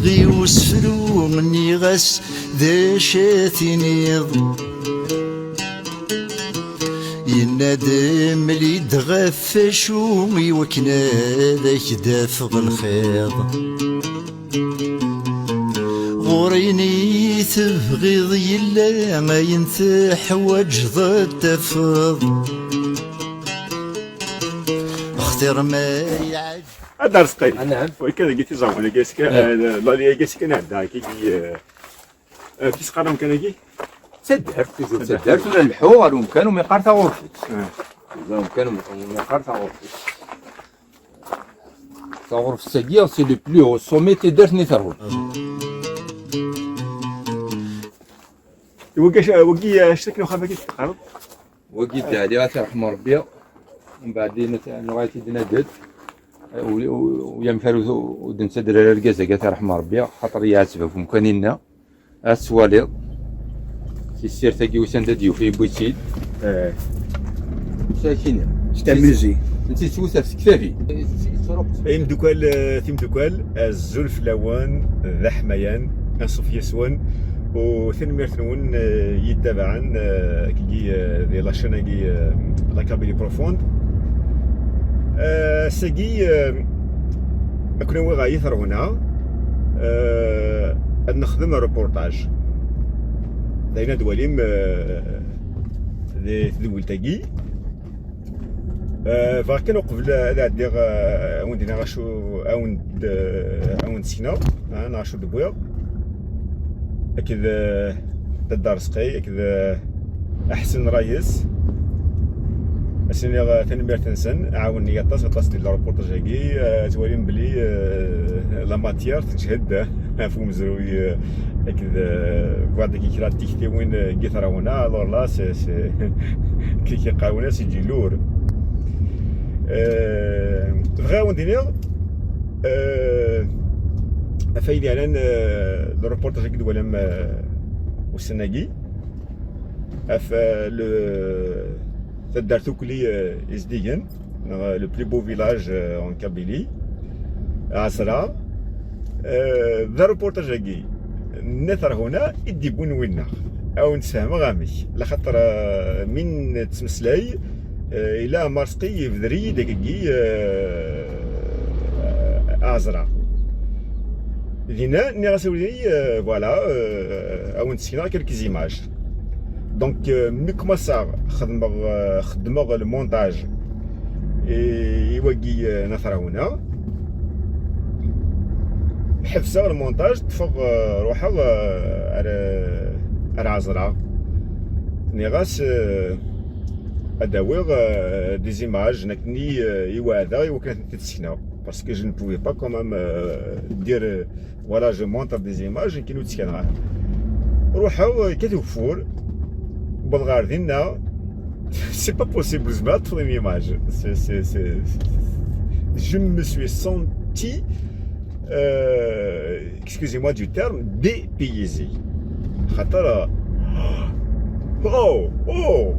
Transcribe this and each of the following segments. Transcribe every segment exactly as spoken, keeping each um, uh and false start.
Ɣi usefru, nniɣ-as d acu ad tiniḍ. Yenna-d mel-id ɣef wacu i wakken ad ak-d-afeɣ lxiḍ. Ɣur-i ayen i tebɣiḍ yella, ayen teḥwaǧeḍ ad tafeḍ. Xtir ma iɛǧ- Ad d-arzqay. Anɛam. Wayka dagi tiẓawin-agi ass-a, eh, lali-agi ass-a nɛedda, agi, eh, eh, kis qqaren kan agi? Taddart, toujours taddart, ula nleḥḥu ɣer umkan umi qqar taɣurfet. Eh. Ula umkan umi, umi qqar taɣurfet. Taɣurfet-agi, c'est le plus haut sommet taddart n Iferhun. Wagi, wagi, eh, acu akken uxxam-agi teqqareḍ? Wagi d Ɛli, ad t-irḥem Rebbi. Mbeɛd nɣa-t-id naded. U, u, u yamek ara ur d-nettader ara argaz-agi, ad t-irḥem Rebbi, xaṭer yeɛzeb ɣef umkan-inna. Ad twaliḍ. Tissirt-agi usan-d ad d-yufi, yewwi-tt-id. Eh. Sakini. C'est un musée. Netta yettwet ɣef tektabi. Ay imdukkal, eh, timdukkal, azul fell-awen, d aḥmayan, anṣuf yes-wen, u tanemmirt-nwen, eh, yi-ttabaɛen, eh, akkagi, eh, di la chaîne-agi, eh, La Kabylie Profonde. Eh, ass-agi, eh, ad ken-awiɣ ɣer Yit Rhuna, eh, ad nexdem reportage. D ayen ad twalim, eh, di tedwilt-agi. Eh, bɣiɣ kan uqbel ad ɛeddiɣ, eh, ad wen-d-iniɣ acu, ad wen-d, eh, ad wen-d-sekneɣ, ah, neɣ acu d-wwiɣ. Akked, eh, Dda Rezqi, akked, eh, Aḥsen Rayes. Ad sen-iniɣ, eh, tanemmirt-nsen, ɛawnen-iyi aṭas, aṭas di le reportage-agi. Eh, ttwalim belli, eh, la matière teǧhed, eh, ɣef umezruy, eh, akked, eh, wwiɣ-d kra n tiktiwin, eh, n Yit Rhuna, alors là, c'est, c'est, ki, ki qqaren-as iǧi lourd. Eh, bɣiɣ ad wen-d-iniɣ, eh, ɣef wayen yeɛnan, eh, le reportage-agi d-twalam, eh, ussan-agi, ɣef, eh, le, taddart Ukli, eh, Izdigen, neɣ, eh, le plus beau village, eh, en Kabylie, Azra. Eh, d reportage-agi n At Rhuna i d-yewwin winna. Ad wen-d-sfehmeɣ amek. Laxaṭer, eh, mi nettmeslay, eh, ila Marseqi yebder-iyi-d akkagi, eh, Azra. Dinna, nniɣ-as a wlidi, eh, voilà, eh, ad wen-d-sekneɣ quelques images. Donc, euh, mi kmaseɣ xedmeɣ, euh, xedmeɣ le montage i, i wagi, euh, n At Rhuna. Ḥebseɣ le montage, ṭṭfeɣ, euh, ruḥeɣ, euh, ar, ar Ɛezra. Nniɣ-as, euh, ad awiɣ, euh, des images, nekni, euh, i weɛdeɣ, i wakken ad tent-id-sekneɣ. Parce que je ne pouvais pas quand même, euh, dire, euh, voilà, je montre des images, nekni ur d-sekneɣ ara. Ruḥeɣ, euh, yekkat ugeffur, wwḍeɣ ɣer dinna, c'est pas possible, zemreɣ ad ṭṭfeɣ une image. C'est, c'est, c'est, c'est, je me suis senti, euh, excusez-moi du terme, dépaysé. Xaṭer, oh, oh,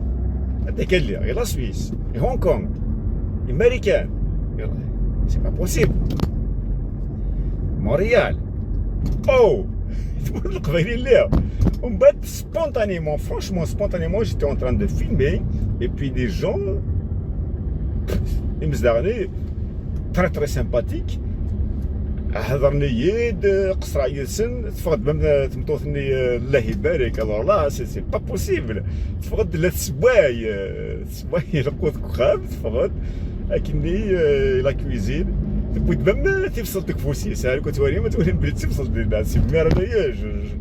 anda kan lliɣ, i la Suisse, i Hong Kong, i Marikan, c'est pas possible. Montréal, oh, tmurt n Leqbayel i lliɣ. Umbeɛd, spontanément, franchement, spontanément, j'étais en train de filmer, et puis des gens, imezdaɣen-nni, très, très sympathiques. Hedren-iyi-d, qeṣṣreɣ yid-sen, teffeɣ-d même tmeṭṭut-nni, euh, Allah ibarek, alors là, c'est, c'est pas possible. Teffeɣ-d la tessewway, euh, tessewway lqut deg uxxam, teffeɣ-d akkenni, euh, la cuisine. Tewwi-d même tibṣelt deg ufus-is, ar kent twalim, ad twalim belli d tibṣelt dinna, c'est merveilleux. Je, je,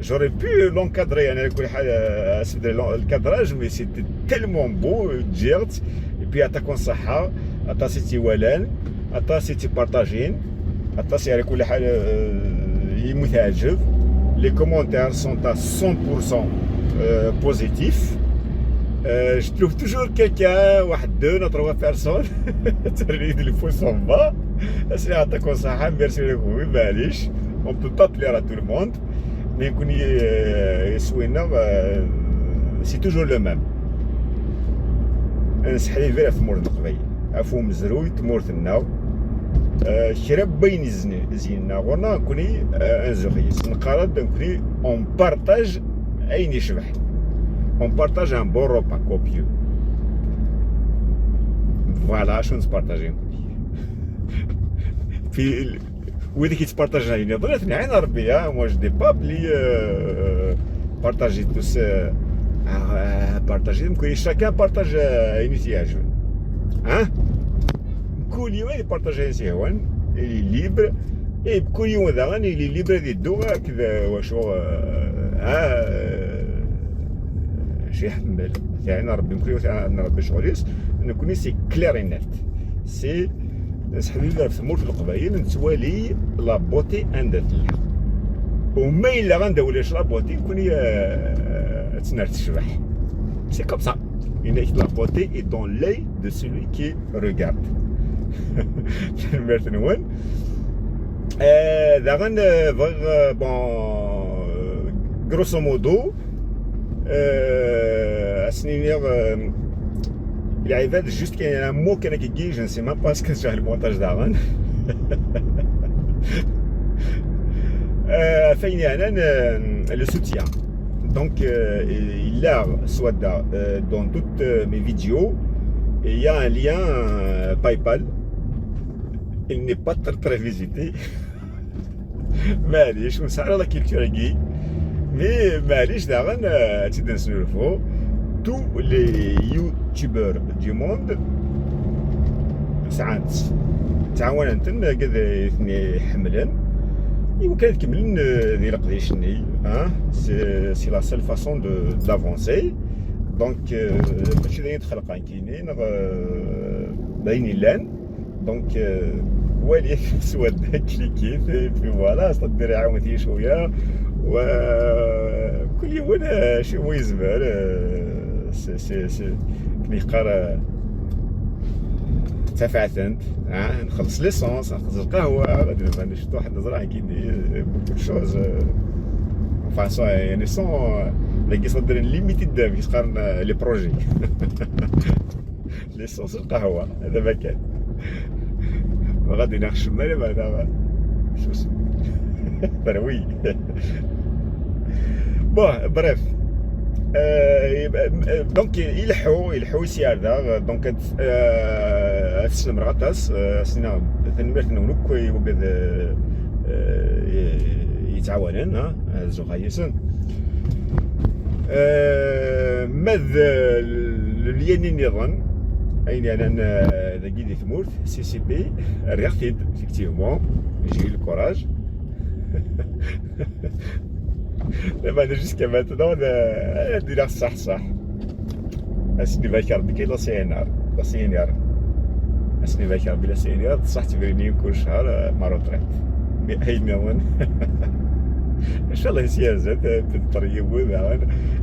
j'aurais pu l'encadrer, يعني, على كل حال, euh, à ce, le cadrage, mais c'était tellement beau, euh, ǧǧiɣ-tt. Et puis, yeɛṭi-ken ṣṣeḥḥa, aṭas i tt-iwalan, aṭas i tt-ipartajin, aṭas, يعني, على كل حال, euh, i mu teɛǧeb. Les commentaires sont à cent pour cent, euh, positifs. Euh, je trouve toujours quelqu'un, واحد, deux, trois personnes, تريد le pouce en bas. As-, yeɛṭi-ken ṣṣeḥḥa, merci beaucoup, معليش. On peut pas plaire à tout le monde. Mais nekkni, euh, iswi-nneɣ, euh, c'est toujours le même. Ad nesseḥbiber ɣef tmurt n Leqbayel, ɣef umezruy n tmurt-nneɣ. euh, kra n wayen iznen, zinen ɣur-neɣ, nekkni, euh, ad nzuxx yis. Neqqar-d nekkni, on partage ayen yecbeḥ. On partage un bon repas copieux. Voilà, acu nettpartaji nekkni. Puis, wid i yettpartajen ayen iḍen, ad ten-iɛin Rebbi, ah, moi, je dis pas belli, euh, partager tous, euh, ah, euh, partager, mkul, chacun partage, euh, ayen i t-yeɛǧben. Hein? Mkul yiwen ipartaje ayen s-yehwan, il est libre, et mkul yiwen daɣen, il est libre ad yeddu akked, euh, wacu, euh, ah, euh, acu iḥemmel. Yeɛin Rebbi, mkul yiwen yeɛin Rebbi ccɣel-is, nekkni c'est clair et net. C'est, neseḥbiber ɣef tmurt n Leqbayel, nettwali la beauté anda tella. U ma yella anda ulac la beauté, nekkni, euh, ad tt-nerr tecbeḥ. C'est comme ça. Yenna-k la beauté est dans l'œil de celui qui regarde. Tanemmirt-nwen. Euh, daɣen, euh, bɣiɣ, euh, bon, euh, grosso modo, euh, ad sen-iniɣ, euh, lɛibad, juste un mot kan akkagi, je ne sais même pas ce que j'ai le montage daɣen. Euh, ɣef wayen yeɛnan, euh, le soutien. Donc, euh, il a, soit dans, euh, dans toutes, euh, mes vidéos, il y a un lien, euh, PayPal. Il n'est pas très, très visité. Maɛlic, ur nesɛi ara la culture-agi. Mais maɛlic daɣen, euh, ad tt-id-nesnulfu. Tous les youtubeurs du monde sɛan-tt. Ttɛawanen-ten, agad i ten-iḥemmlen. Iwakken ad kemmlen, euh, di leqdic-nni, hein. C'est, c'est la seule façon de, d'avancer. Donc, euh, mačči d ayen txelqen kini, neɣ, euh, d ayen yellan. Donc, euh, wali s wadda, cliquez, et puis voilà, c'est-à-dire, iɛawen-iyi cwiya. Wa, kul yiwen, euh, acu yezmer, euh, c'est, c'est, c'est, akken yeqqar, euh, ttafɛetent, ah, nxelleṣ l'essence, nxelleṣ lqahwa, ad nbɣi nceṭṭ waḥed neẓra, euh, beaucoup de choses, euh, enfin, ça, yani, sans, euh, dagi, c'est-à-dire, limité de, yeqqaren, euh, les projets. L'essence, lqahwa, hada ma kan. Ma ɣadi neɣ ccemma, la, ma, ma, terwi. Bon, bref. Euh, donc, ileḥḥu, ileḥḥu si ar da, donc, euh, ad tessnem aṭas, euh, ad s-iniɣ tanemmirt-nwen akk i wigad, euh, euh, yettɛawanen, ha, ad zuxxeɣ yis-sen. Euh, ma d, euh, lelyan nniḍen, ayen yeɛnan, euh, dagi di tmurt, C C P, rriɣ-t-id, effectivement, j'ai eu le courage. Lameɛna, jusqu'à maintenant, euh, ad iniɣ ṣṣeḥ, ṣṣeḥ. Ad sen-ibarek Rebbi kan la C N R, la C N R. Ad sen-ibarek Rebbi la C N R, d ṣṣeḥ ttebrin-iyi kul ccher, euh, ma retraite. Mais ayen nniḍen, inchallah, si yerzan, euh, peut-être yiwen daɣen,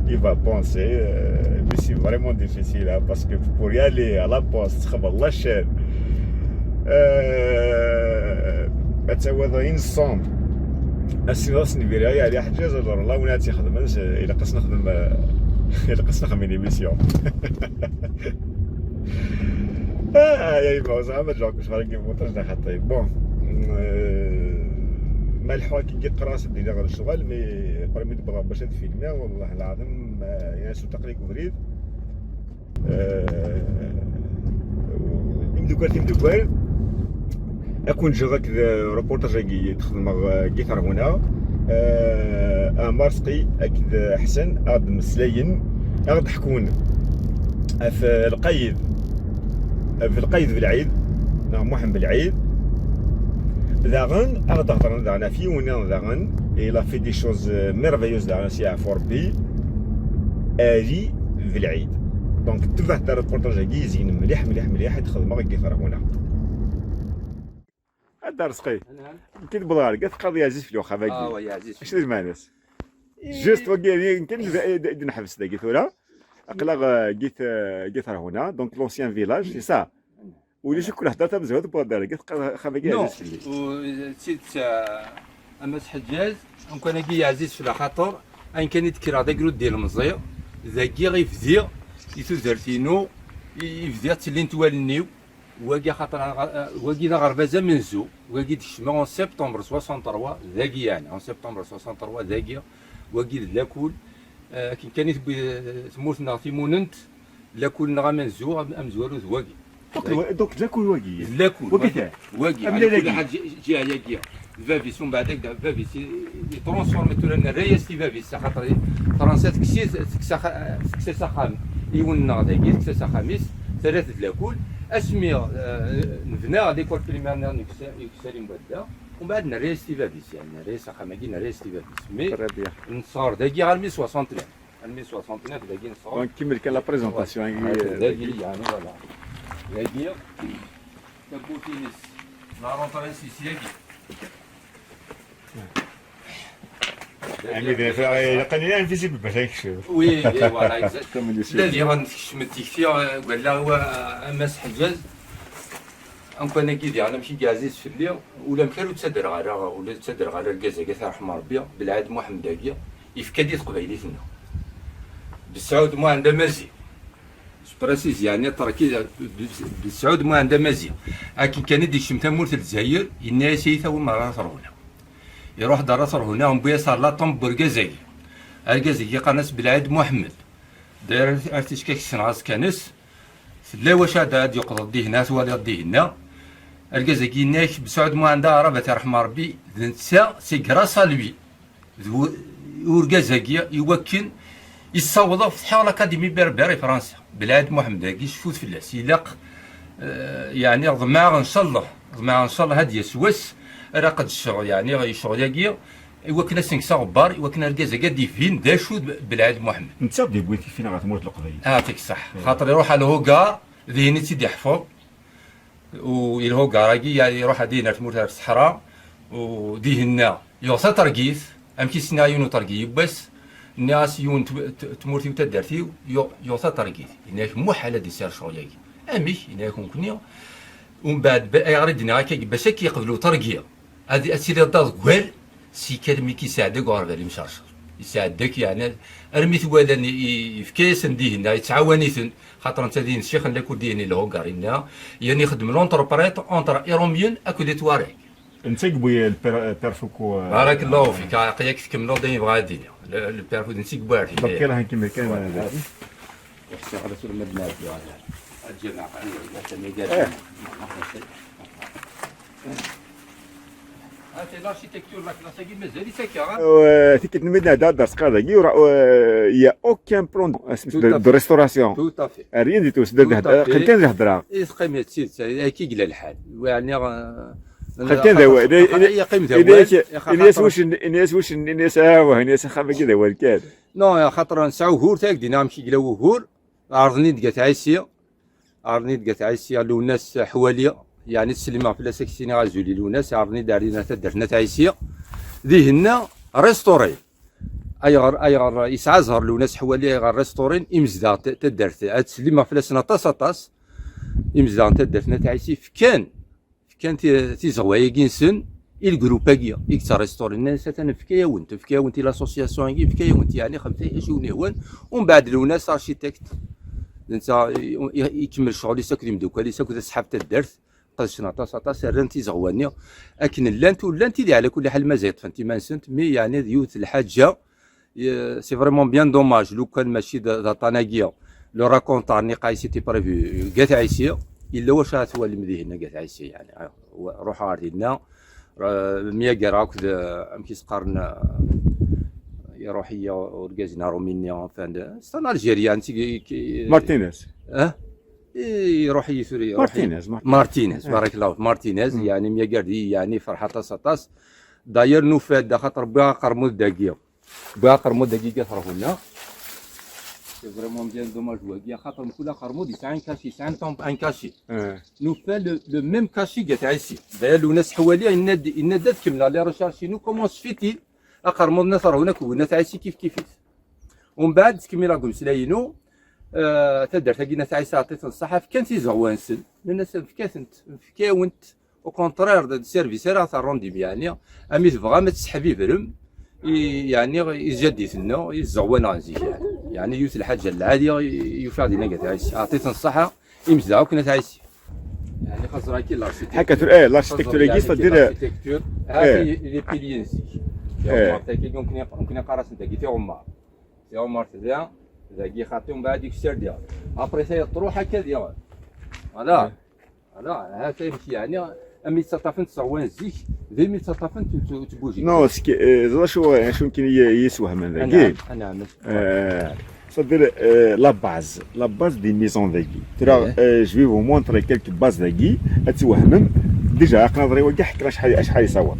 il va penser, euh, mais c'est vraiment difficile, hein, parce que pour y aller à la poste, txedmeḍ la chaîne, euh, ad tawiḍ une somme. Ass-nni ad sen-ibarek Ɛli Ḥeǧǧaǧ, alors là, win ad tt-ixedmen, ilaq ad s-nexdem, euh, ilaq ad s-nexdem une émission. Ah, ya yemma, ur ẓriɣ ma ǧǧeɣ kullec ɣer yagi montage neɣ xaṭi. Bon, euh, ma lḥu akken i qqreɣ s ddin ɣer lecɣal, mais premier d-wwḍeɣ bac ad filmiɣ, wallah lɛaḍim, euh, ya s ur taqli deg ubrid. Euh, imeddukal, timeddukal, ad ken-ǧǧeɣ akked, euh, reportage-agi i d-xedmeɣ, euh, deg Tarhuna. Euh, Ɛmer Sqi akked Ḥsen ad d-mmeslayen, ad d-ḥkun ɣef, euh, Lqayed, ɣef Lqayed Belɛid, neɣ Muḥend Belɛid. Daɣen, ad d-hedren daɣen ɣef yiwen nniḍen daɣen, il a fait des choses, euh, merveilleuses daɣen, s yeɛfu Rebbi, Ali Belɛid. Donc, tebɛet reportage-agi, yezyen mliḥ, mliḥ, mliḥ, i d-xedmeɣ deg Tarhuna. A Dda Rezqi. Anɛam. Nekk i d-wwḍeɣ ɣer Gat, teqqareḍ yeɛziz fell-i uxxam-agi. Ah, wa yeɛziz. Acu d lmeɛna-s? Eh. Juste wagi, nekk i d-, i d-, i d-neḥbes dagi tura. Aql-aɣ, eh, Git, eh, Git Tarhuna, donc l'ancien village, c'est ça. Ulac akk lehdur tamezwarut n Buɣdar, Git, teqqareḍ uxxam-agi yeɛziz fell-i. Non, u, d tidet, eh, a Mass Ḥeǧǧaǧ, amkan-agi yeɛziz fell-aɣ axaṭer ayen kan i d-kkreɣ d agrud d ilemẓi, dagi i bdiɣ i tudert-inu, i, i bdiɣ ttellint wallen-iw. Wagi axaṭer, euh, wagi d aɣerbaz amenzu, wagi d-kecmeɣ en septembre soixante-trois, dagi yeɛni, en septembre soixante-trois, dagi, wagi d lakul, euh, akken kan i tewwi, euh, tmurt-nneɣ timunent, lakul-nneɣ amenzu, am-, amezwaru d wagi. Donc, donc, d lakul wagi. D lakul, wagi wagi. Kan. Wagi, am ɛni lakul lakul. Ḥaǧ-, ǧiha yagi. D bab-is, umbeɛd akka d bab-is, i, i, itransformi tura, nerra-yas-t i bab-is, axaṭer i, Fransa tekkes-it, tekkes axa-, tekkes-as axxam i yiwen-nneɣ dagi, tekkes-as axxam-is, terra-t d lakul. Asmi, euh, nebna l'école primaire-nni n Uksa-, Uksarim Wadda, umbeɛd nerra-yas-t i bab-is, yeɛni nerra-yas axxam-agi, nerra-yas-t i bab-is. Mais très bien. Nesɣer dagi armi soixante-neuf. Armi soixante-neuf, dagi nesɣer. Donc, kemmel kan la présentation, voilà. Dagi, yeɛni, voilà. Dagi, tawwurt-ines, la rentrée-ines yagi. Ami d afra, ilaq ad nili invisible bac ad nekcem. Oui, oui, voilà, exact. Comme il est sûr. Là, diɣen tekcem tikti, euh, wala wa, euh, a Mass Ḥeǧǧaǧ. Amkan-agi diɣen amek i yeɛziz fell-i, ulamek ara ur ttadreɣ ara, ur ttadreɣ ara argaz-agi, ad t-yerḥem Rebbi, Belɛid Muḥemmed-agi, yefka-d i teqbaylit-nneɣ. Besɛud Muɛend Amaziɣ. Je précise, yeɛni, terki-, Besɛud Muɛend Amaziɣ. Akken kan i d-ikcem tamurt n Lezzayer, yenna-yas: "Ay tawim ɣer At Rhuna." Iruḥ-d ɣer At Rhuna, newwi-yas ɣer la tombe n urgaz-agi. Argaz-agi qqaren-as Belɛid Muḥemmed. Dayr ar, ar ticki kksen ɣas kan-s. Tella wacu ad, ad yuqeḍ dihinna, ad twaliḍ dihinna. Argaz-agi yenna-ak Besɛud Muɛend Aɛrab, ad t-yerḥem Rebbi, d netta, c'est grâce à lui. D u-, urgaz-agi i wakken yessaweḍ ad fetḥeɣ l'Académie Berbère i Fransa. Belɛid Muḥemmed-agi, cfut fell-as. Ilaq, eh, yeɛni, ḍemɛeɣ, ncallah, ḍemɛeɣ, ncallah, ad d-yas wass ara qeddceɣ, yeɛni, i ccɣel-agi, i wakken ad sen-kkseɣ aɣebbar, i wakken argaz-agi ad d-ibin d acu d Belɛid Muḥemmed. Netta i d-yewwin tikti-nneɣ ɣer tmurt n Leqbayel. Ɛṭik ṣṣeḥ. Mm. Xaṭer iruḥ ar Lhugar, dihin i tt-id-iḥfeḍ. U Lhugar-agi, ya, iruḥ ad dihin ar tmurt, ar ṣṣeḥra, u dihinna yuɣ taṭergit, amek i s-nniɣ i yiwen uṭergi yiwwas, nniɣ-as: "Yiwen tm-, t-, tmurt-iw, taddart-iw, yuɣ, yuɣ taṭergit." Yenna-ak: "Muḥal ad d-isir ccɣel-agi." "Amek?" Yenna-ak: "Nekkni." Umbeɛd, ba-, ayɣer i d-nniɣ akka, bac ad k-yeqbel uṭergi, ad, ad tiliḍ d aḍeggal, si kal mi k-yesɛedda deg uɣerbal imcercer. Yesɛedda-k, yeɛni, armi t-walan i, i, yefka-yasen dihinna, yettɛawan-iten, xaṭer netta dihin ccix n lakul dihin i Lhugar-inna, yerna ixeddem l'entreprise entre Iṛumyen akked Itwarag. Netta i yewwi le per-, Père Foucault, euh, Barakallahu fik, aql-ak tkemmleḍ ayen yebɣa ad d-yini. Le, le Père Foucault, netta i yewwi ar donc, yella ḥakken kan, voilà, dagi. Ur ḥṣiɣ ara tura ma d-nɛeddu ɣer lǧameɛ, atan i. Eh. Ha-t-a l'architecture, la classe-agi mazal-itt akka, ha? Euh, tikkelt-nni mi d-nehder d aseqqar dagi, ur, euh, il y a aucun plan de, de, de restauration. Tout à fait. Rien du tout, c'est de, tout à fait. Qqim kan d-hedreɣ. I teqqim d tidet, akka i yella lḥal. Yeɛni, euh, qqim kan d awal. Yeqqim d awal. Ini-as wuccen, ini-as wuccen, ini-as awah, ini-as axxam-agi d awal kan. Non, xaṭer nesɛa ugur, tagi d-nniɣ amek i yella wugur. Ɛerḍen-iyi-d deg At Ɛisi. Ɛerḍen-iyi-d deg At Ɛisi, Lewnas Ḥwali, yeɛni ttsellimeɣ fell-as, ad k-ttiniɣ azul i Lewnas, ɛerḍen-iyi-d ar dinna taddart n At Ɛisi. Dihinna, restaurer. Ayɣer, ayɣer yesɛa zzher Lewnas Ḥwali, ayɣer restaurer imezdaɣ ta-, taddart, ad ttsellimeɣ fell-asen aṭas, aṭas. Imezdaɣ n taddart n At Ɛisi fkan, fkan ti-, tizeɣwa-agi-nsen i lgrup-agi i yettrestaurin, nnan-as: "Atan nefka-yawen-t, nefka-yawen-t i l'association-agi, nefka-yawen-t, yeɛni xedmet acu i wen-ihwan." Umbeɛd Lewnas architecte, d netta i, i, ikemmel ccɣel-is akked imeddukal-is akked asḥab taddart, qedcen aṭas, aṭas, rran tizeɣwa-nni akken llant, ur llant, ili ɛla kulli ḥal mazal ṭṭfent iman-nsent, mais yeɛni d yiwet n lḥaǧa, c'est vraiment bien dommage, lukan mačči d, d aṭṭan-agi, le raconteur-nni qay c'était prévu deg At Ɛisi, yella wacu ara twalem dihin deg At Ɛisi, yeɛni, ruḥeɣ ar dinna, ra-, myagreɣ akked, euh, amek i s-qqaren, euh, iruḥ-iyi urgaz-nni aṛumi-nni, enfin, c'est un Algérien, ki, ki, Martinez. Eh? I, iruḥ-iyi tura, iruḥ-iyi. Martinez, Martinez. Martinez, eh, barakallahu, Martinez, mm, yeɛni, myagreɣ d-, yeɛni, ferḥeɣ aṭas, aṭas. D'ailleurs, nufa-d, axaṭer wwiɣ aqermud dagi. Wwiɣ aqermud dagi, gat ɣer huna. C'est vraiment bien dommage, wagi, axaṭer mkul aqermud yesɛa un cachet, yesɛa un tom-, un cachet. Eh. Nufa le, le même cachet deg At Ɛisi. D'ailleurs, Lewnas Ḥwali, yenna-d, yenna-d ad kemmleɣ les recherches-inu, comment se fait-il aqermud n At Rhun akked n At Ɛisi kif kif-it. Umbeɛd, ttkemmileɣ deg umeslay-inu, eh, taddart-agi n At Ɛisa, ɛṭit-ten ṣṣeḥḥa, fkan tizeɣwa-nsen, nnan-as nefka-tent, nefka-yawen-t, au contraire, d, d service ara terrundim, yeɛni, ami tebɣam ad tesseḥbibrem i, yeɛni, i tjaddit-nneɣ, i tzeɣwa-nneɣ n zik, yeɛni. Yeɛni, yiwet lḥaǧa n lɛali i, i yufa dinna deg At Ɛisi. Ɛṭit-ten ṣṣeḥḥa, imezdaɣ akk n At Ɛisi. Xaẓer-agi l'architecture. Ḥaka tura, eh, l'architecture-agi, xaẓer, yeɛni, c'est-à-dire, eh, l'architecture. Ha-t-i les piliers n zik. Eh. Tiɣemmar, tagi, mumkin, mumkin qqar-asen dagi tiɣemmar. Tiɣemmar tella, dagi xaṭi, mbeɛd ikser diɣen. Après ça, truḥ akka diɣen. Voilà. Eh. Voilà, ha-t-a amek, yeɛni, am i ttaṭṭafen ttseɣwan zik, d imi ttaṭṭafen tt-, tt-, ttbujin. Non, c'est que, eh, ẓer acu, acu kan i, i yeswehmen dagi. Anɛam, anɛam. Eh, c'est-à-dire, eh, la base, la base des maisons dagi. Tura, eh, je vais vous montrer quelques bases dagi, ad twehmem. Déjà, aqnaḍri wagi ḥekker acḥal, acḥal yeṣawa.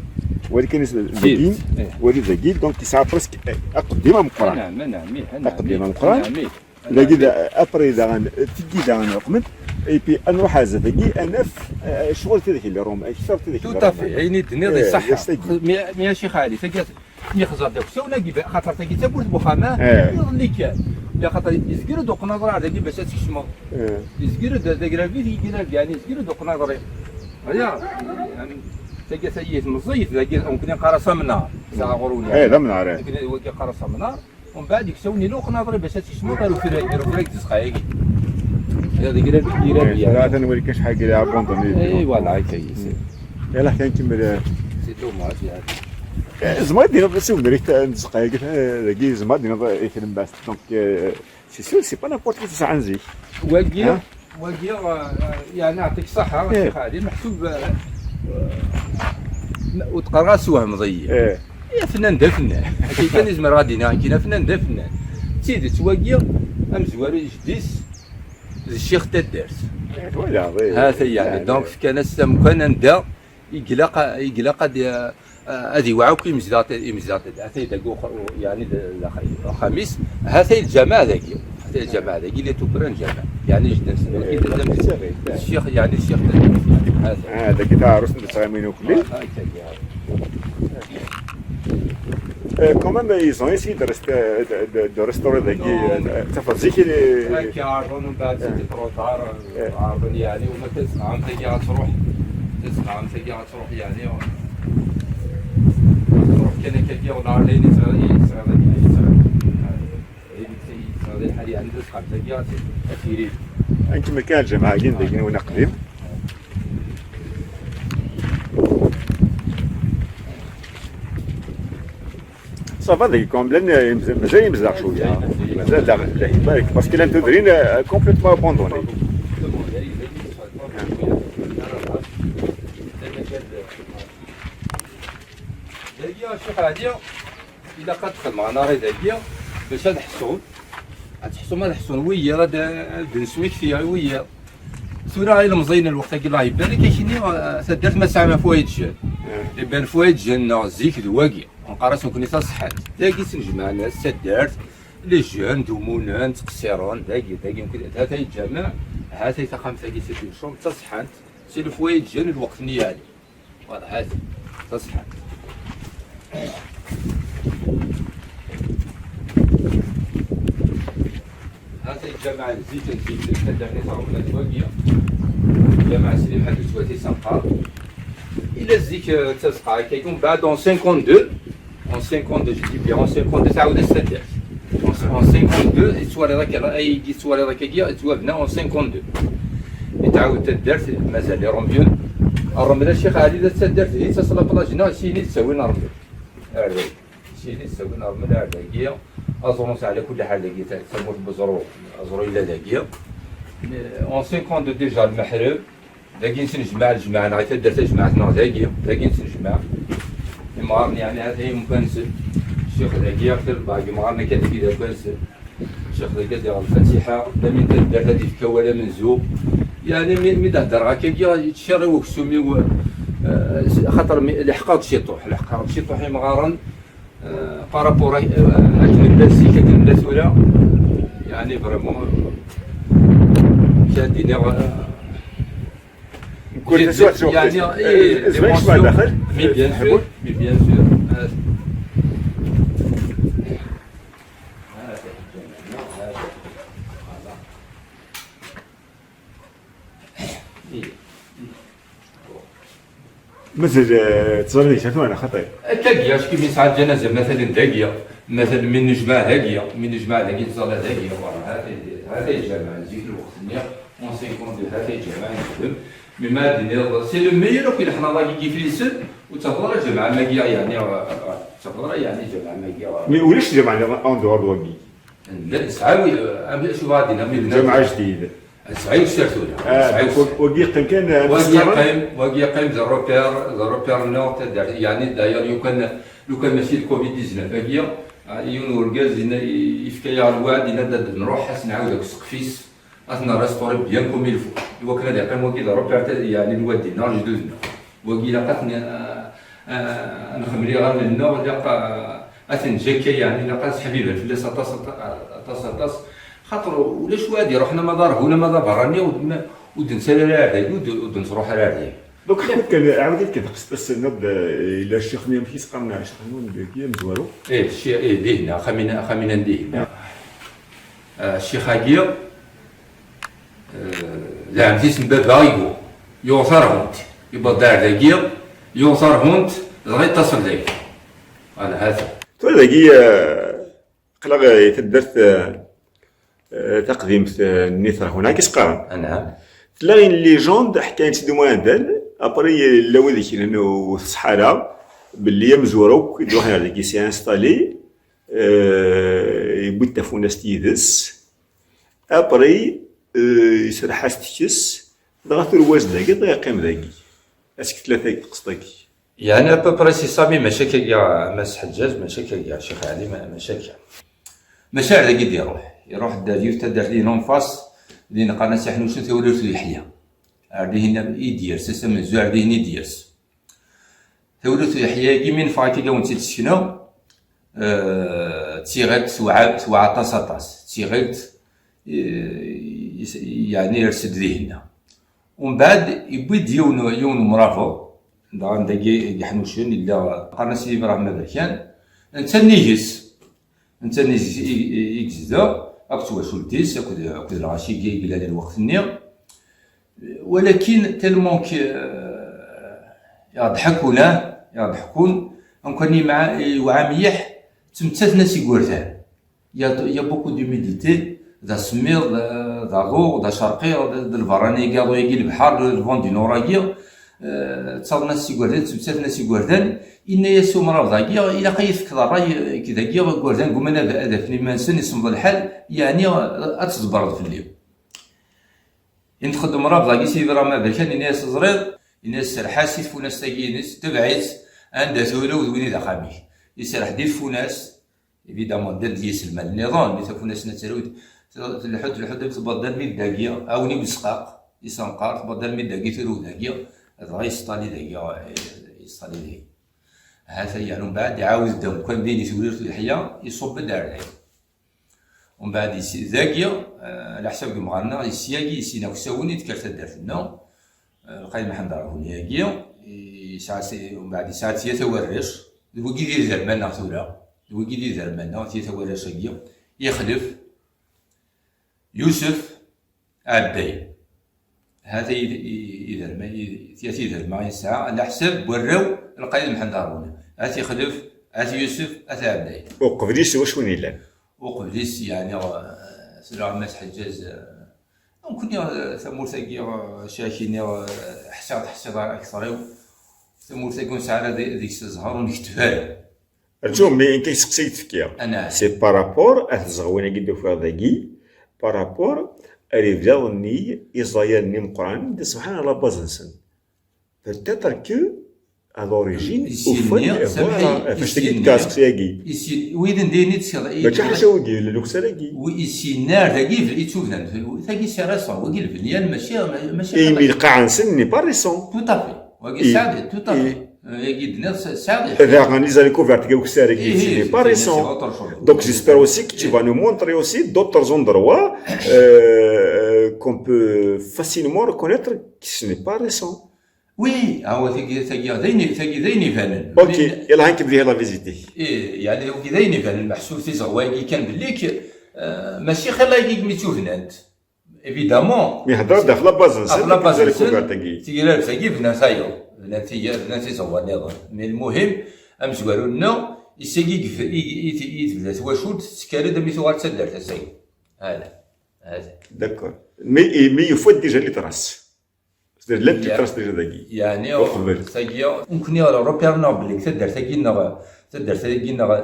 Wali kan dagi, eh, wali dagi, donc yesɛa presque, eh, aqeddim ameqqran. Anɛam, anɛam, ih, anɛam, aqeddim ameqqran. Anɛam, ih. Dagi d-, après daɣen, tigi daɣen uqmen, et puis ad nruḥ ar zdat dagi, ad naf, eh, ccɣel tidak yellan Roma, akter tidak yellan Roma. Tout à fait, ayen i d-tenniḍ iṣeḥḥa. Mi, mi a Ccix Ɛli, tagi, mi xẓer d aksawen-agi, xaṭer tagi d tawwurt n uxxam, ah, iḍelli kan. La xaṭer yezger-d uqnaḍer ar dagi bac ad tkecmeḍ. Yezger-d d agravi, yegravi, yeɛni yezger-d uqnaḍer. Aya, tagi tayit meẓẓiyet, dagi, nekkni neqqar-as amnar. Tesɛa ɣur-wen, eh, d amnar, eh. Nekkni wagi neqqar-as amnar. Umbeɛd iksawen-inu uqnaḍri bac ad tkecmeḍ ar ufrag, ar ufrag n tzeqqa-agi. Iḍ igrab, igrab, eh, ya. Atan wali kan acḥal n abandonné. Eh, voilà, akka yes. Yalla, kan nkemmel, eh. C'est dommage, ya. Eh, tzemreḍ ad d-tiniḍ s umrik n tzeqqa-agi, eh, dagi tzemreḍ ad d-tiniḍ, eh, i tlemmast. Donc, eh, c'est sûr, c'est pas n'importe qui tesɛan zik. Wagi, hein? Wagi, eh, yeɛni, yeɛṭik ṣṣeḥḥa, eh, a Ccix Ɛli, meḥsub, eh, eh, ur d-qqareɣ ara teswehmeḍ-iyi. Eh. Afennan d afennan. Akken kan i zemreɣ ad d-iniɣ, akken afennan d afennan. D tidet, wagi, amezwaru n jeddi-s d ccix n taddart. Eh, twalaḍ, eh. Ha-t-a, yeɛni, eh, donc, eh, fkan-as amkan anda i ilaq, i ilaq ad, ad iwɛa akk imezdaɣ, imezdaɣ, ha-t-a dagi uxa-, yeɛni d, d, axxam-is, ha-t-a lǧameɛ dagi, ha-t-a lǧameɛ dagi, il est tout près n lǧameɛ, yeɛni jeddi-s, eh, wagi d, d, d ccix, yeɛni ccix, ha-t-a. Ah, dagi taɛrust n tesɣimin ukli. Ah, ah, akka, ya. Euh, quand même, ils ont essayé de rester, de, de, de restaurer dagi, euh, tafeẓẓik, il est, akka, ɛerḍen, mbeɛd, eh, c'était trop tard, eh, ɛerḍen, yeɛni, wama tasɣamt-agi ad truḥ, tasɣamt-agi ad truḥ, yeɛni, truḥ kan akka, ur neɛreḍ ayen i tesɣiḍ, i tesɣiḍ, i tesɣiḍ, i tesɣiḍ, yeɛni, tasɣamt-agi ad, ad tili. Ad nkemmel kan lǧameɛ-agi n dagi, win aqdim. Ça va, dagi quand même, llan, euh, mazal yemzdeɣ cwiya. Mazal la, la, parce que llan tudrin, euh, complètement abandonnées. Dagi, a Ccix Ɛli, ilaq ad xedmeɣ anarrêt dagi bac ad ḥṣun. Ad ḥṣun, ad ḥṣun wiyiḍ, ad, ad nesmekti i wiyiḍ. Tura ilemẓiyen n lweqt-agi, Allah ibarek, akkenni, eh, taddart ma tesɛa foyer de jeunes. Eh. Iban foyer de jeunes-nneɣ zik d wagi. Neqqar-as nekkni taṣeḥḥant. Dagi ttnejmaɛen s taddart, les jeunes, d umunen, ttqeṣṣiren, dagi, dagi, nekkni, ha-t-a lǧameɛ, ha-t-a taxxamt-agi, c'est une chambre, d taṣeḥḥant, c'est le foyer de jeunes n lweqt-nni yeɛni. Voilà, ha-t-a, taṣeḥḥant. Ha-t-a lǧameɛ n zik, n zik, taddart-is ɣer ula d wagi. Lǧameɛ Sidi Mḥend Uswati s anqar. Ila zik, eh, d tazeqqa akka, mbeɛd en cinquante-deux, en cinquante-deux, je dis bien, en cinquante-deux, tɛawed-as taddart. En, en cinquante-deux, yettwaliḍ akka, ayagi yettwaliḍ akkagi, yettwabna en cinquante-deux. Yettɛawed taddart, mazal Irumyen. Rrmel, a Ccix Ɛli, d taddart, di tas la plage-nneɣ, syin i d-ttawin rrmel. Ar dagi. Syin i d-ttawin rrmel ar dagi. Aẓru-nsen ɛla kulli ḥal dagi, ta-, tamurt n weẓru, aẓru yella dagi. En cinquante-deux déjà lmeḥreb. Dagi nettnejmaɛ, lejmaɛ-nneɣ, i taddart tajmaɛt-nneɣ dagi, dagi nettnejmaɛ. Imɣaren, yeɛni, ha-t-a umkan-nsen. Ccix dagi, ɣef lbag, imɣaren akka dagi d akal-nsen. Ccix dagi ad iɣer lfatiḥa, lamin taddart ad ifk awal amenzu. Yeɛni, mi, mi d-heddreɣ akkagi, yettcirriw uksum-iw, eh, s-, axaṭer mi, leḥqeɣ-d ciṭuḥ, leḥqeɣ-d ciṭuḥ imɣaren, eh, par rapport à, eh, akken nella zik, akken nella tura. Yeɛni, vraiment, kan d-iniɣ, eh, Mkul taswiɛt s uqdis. Yeɛni, eh, eh, des mentions, mais bien sûr, mais bien sûr. Mazal, eh, teẓriḍ deg tatwan, xaṭi. Akkagi, acku mi nesɛa lǧanaza, matalan dagi, matalan mi nejmaɛ dagi, mi nejmaɛ dagi, nettẓalla dagi, voilà, ha-t-a, ha-t-a lǧameɛ, zik lweqt-nni, en cinquante-deux, ha-t-a lǧameɛ, nexdem. Mais ma ad d-tiniḍ, c'est le meilleur akk i leḥna dagi n Yiflisen, ur ttafeḍ ara lǧameɛ am wagi, yeɛni, ur ttafeḍ ara, yeɛni, lǧameɛ am wagi. Mais ulac lǧameɛ en dehors de wagi? Nesɛa, acu ad d-iniɣ, mi bnan lǧameɛ ajdid. Nesɛa uster tura. Ah, donc wagi yeqqim kan, wagi yeqqim, wagi yeqqim d repère, d repère-nneɣ, taddart, yeɛni, d'ailleurs, lukan, lukan mačči d covid dix-neuf agi, yiwen urgaz yefka-yaɣ lweɛd, yenna-d ad nruḥ ad s-nɛawed akk ssqef-is, ad t-nrestaurer bien comme il faut, iwakken ad yeqqim wagi d repère, yeɛni, n waddi-nneɣ, lejdud-nneɣ. Wagi ilaq ad t-nxemmel iɣallen-nneɣ, ilaq ad t-neǧǧ akka, yeɛni, ilaq ad seḥbiben fell-as aṭas, aṭas, aṭas, xaṭer ulac wa ad iruḥen ama d arhun ama d aberrani, ur d-nettarra ara ar dagi, ur d-nettruḥ ara ar dagi. Donc, ḥkut kan, ɛawed-it kan, taqsiṭ-a s-tenniḍ-d, ila ccix-nni, amek i s-qqaren, ccix-nwen dagi amezwaru? Ih, ccix, ih, dihin, axxam-ina, axxam-ina n dihin. Ah, ccix-agi, eh, d ɛemti-s n baba i yuɣ, yuɣ tarhunt, yewweḍ-d ar dagi, yuɣ tarhunt, dɣa yettaṣel dagi. Ala, hata. Tura dagi, eh, aql-aɣ i taddart, eh, eh, taqdimt, eh, n Nitra, huna i s-qqaren. Anɛam. Tella une légende, ḥkan-tt-id umɛandal, après yella wid iknan ur tṣeḥḥa ara, belli amezwaru akk i d-iruḥen ar dagi s'est installé, eh, yewwi-d tafunast yid-s, après, eh, iserreḥ-as tekkes, dɣa turwa-s dagi, dɣa yeqqim dagi. Acu tella tagi teqseḍ-agi? Yeɛni à peu près c'est ça, mais mačči akka, a Mass Ḥeǧǧaǧ, mačči akka, a Ccix Ɛli, ma-, mačči akka. Mačči ar dagi i d-iruḥ. Iruḥ-d ar yiwet taddart din en face, din qqaren-as Iḥnucen, Tawrirt u Yeḥya. Ar dihin i d-yers, ass amenzu ar dihin i d-yers. Tawrirt u Yeḥya-agi, mi neffeɣ akka ad wen-tt-id-sekneɣ, eh, d tiɣilt tewɛa, tewɛa aṭas, aṭas. D tiɣilt, eh, yeɛni ires-d dihin. Umbeɛd, yewwi-d yiwen, yiwen umrabeḍ, dɣa dagi i Iḥnucen, yella qqaren-as Sidi Ibrahim Aberkan, netta nnig-s, netta nnig-s i, i, i yezdeɣ, akked twacult-is, akked, akked lɣaci i yellan lweqt-nni. Walakin, tellement que, euh, i ɣ-d-ḥekkun, ah, i ɣ-d-ḥekkun, amkan yewɛa mliḥ, ttmettaten-as igerdan. Il y a, il y a beaucoup d'humidité, d asemmiḍ, d, d aḍu, d acerqi, d, d lberrani-agi, aḍu-agi, lebḥer, le vent du nord-agi, eh, ttaḍen-as igerdan, ttmettaten-as igerdan, yenna-yas umrabeḍ-agi, ilaq ad yi-tefkeḍ ṛṛay, eh, dagi, igerdan gguman ad, ad afen iman-nsen, isemmeḍ lḥal, yeɛni ad tḍebbreḍ fell-i. Inṭeq-d umrabeḍ-agi, Sidi Ibrahim Aberkan, yenna-yas teẓriḍ, yenna-yas serreḥ-as i tfunast-agi-ines, tebɛ-itt, anda turew d win i d axxam-ik. Iserreḥ-d i tfunast, évidemment, ddan-d yiselman nniḍen, mi tafunast-nni ad tarew, tleḥḥu, tleḥḥu, tewweḍ-d armi d dagi, awen i usqaq, isenqar, tewweḍ-d armi d dagi, turew dagi, dɣa yesṭali dagi, yesṭali dagi. Ha-t-a, yeɛni, umbeɛd iɛawed-d amkan din i Tewrirt u Yeḥya, iṣubb-d ar dagi. Umbeɛd, dagi, eh, ɛla ḥsab deg umɣar-nneɣ, ssyagi, sin aksawen i d-tekker taddart-nneɣ, eh, Lqayen Mḥend Aṛhuni-agi, yesɛa s-, umbeɛd yesɛa tiyat awarrac, d wigi d iderman-nneɣ tura, d wigi d iderman-nneɣ, tiyat awarrac-agi, Ixlef, Yusef, Ɛedday. Ha-t-a i, i, iderma, i, tiyat iderma yesɛa, ɛla ḥsab n warraw n Lqayen Mḥend Aṛhuni. At Ixlef, At Yusef, At Ɛedday. Uqbel-is wacu n illan? Uqbel-is, yeɛni, eh, tura a Mass Ḥeǧǧaǧ, eh, nekkni, eh, tamurt-agi, eh, acu ara k-iniɣ, eh, ḥṣiɣ teḥṣiḍ ara akteṛ-iw. Tamurt-agi ur nesɛi ara di-, deg-s zzher, ur nekteb ara. Rǧu, mi nekk iseqsi i d-fkiɣ. Anɛam. C'est par rapport à tzeɣwin-agi d-ufiɣ dagi, par rapport ar iblaḍ-nni, iẓayan-nni meqqranen, d subḥanallah base-nsen. Peut-être que, à l'origine, ufan, voilà, fac tagi d-tekker tseqsi-agi. Wid n din i d-tseqsiḍ. Mačči ḥaca wigi, lluksar-agi. Is yennar dagi, yettubnan. Tagi c'est récent, wagi lbenyan, mačči, mačči. Et mi lqaɛ-nsen n'est pas récent. Tout à fait. Wagi sɛiɣ, tout à fait. Yagi d-tenniḍ sɛiɣ. Daɣen, les années couvertes, deg ukessar-agi, ce n'est pas récent. Donc, j'espère aussi que tu vas nous montrer aussi d'autres endroits, euh, euh, qu'on peut facilement reconnaître que ce n'est pas récent. Oui, ah, tagi, tagi, d ayen, tagi d ayen ibanen. Ok, yalla, hank bdiɣ la visite. Ih, yeɛni, wagi d ayen ibanen, meḥsub tizeɣwa-agi kan belli k-, euh, mačči xilla-agi mi ttubnant. Évidemment. Mi hedreɣ-d ɣef la base-nsen, ɣef la base-nsen, tigrabt-agi bnan tayeḍ, bnan tiga-, bnan tiẓeḍwa nniḍen. Mais lmuhim, amezwaru-nneɣ, issagi i, i, i, i tebda twacult, tekker-d armi tuɣal d taddart ass-agi. Ala. Ala. D'accord. Mais, mais yufa-d déjà les traces. Llant les traces déjà dagi. Yeɛni, uqbel. Tagi, nekkni repère-nneɣ belli taddart-agi-nneɣ, taddart-agi-nneɣ d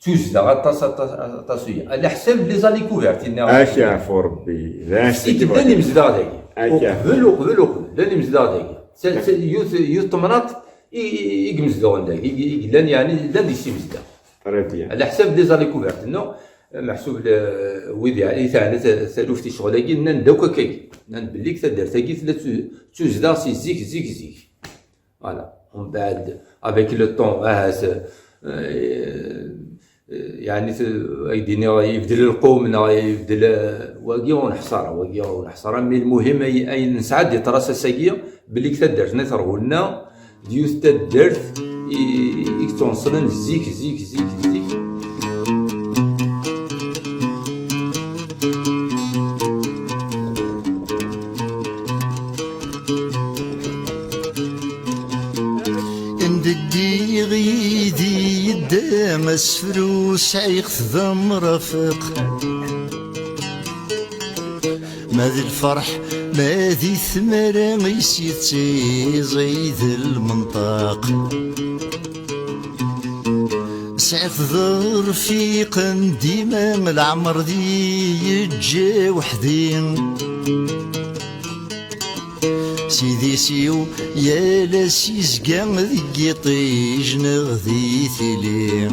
tuzda aṭas, aṭas, aṭas. Ala ḥsab les années couvertes-nni. Ak yeɛfu Rebbi. D acu i yellan imezdaɣ dagi. Uqbel, uqbel, uqbel. Llan imezdaɣ dagi. Yiwet, yiwet temnaḍt i, i, i imezdaɣen dagi, i, i yellan, yeɛni, llan deg-s imezdaɣ. Très bien. Ala ḥsab les années couvertes-nni, meḥsub wid i teɛna taluft i ccɣel-agi, nnan-d akk akkagi. Nnan-d belli taddart-agi tella d tuzda si zik, zik, zik. Voilà. Umbeɛd, avec le temps, ahat, euh, yeɛni, ad k-d-iniɣ, yebdel lqum, neɣ yebdel, euh, wagi ur neḥṣa ara, wagi ur neḥṣa ara, mais lmuhim, ay, ay nesɛa des traces ass-agi, belli taddart n At Rwenna d yiwet taddart i, i yettwaneṣlen zik, zik, zik, zik. Ndeddiɣ yid-i yedda asefru, sɛiɣ-t d amrafiq. Ma d lferḥ, ma di tmara, is yettiẓi d lmenṭaq. Sɛiɣ-t d rfiq n dima, leɛmer di yeǧǧa weḥdi. S idis-iw yal ass izga deg yiṭij neɣ di tili.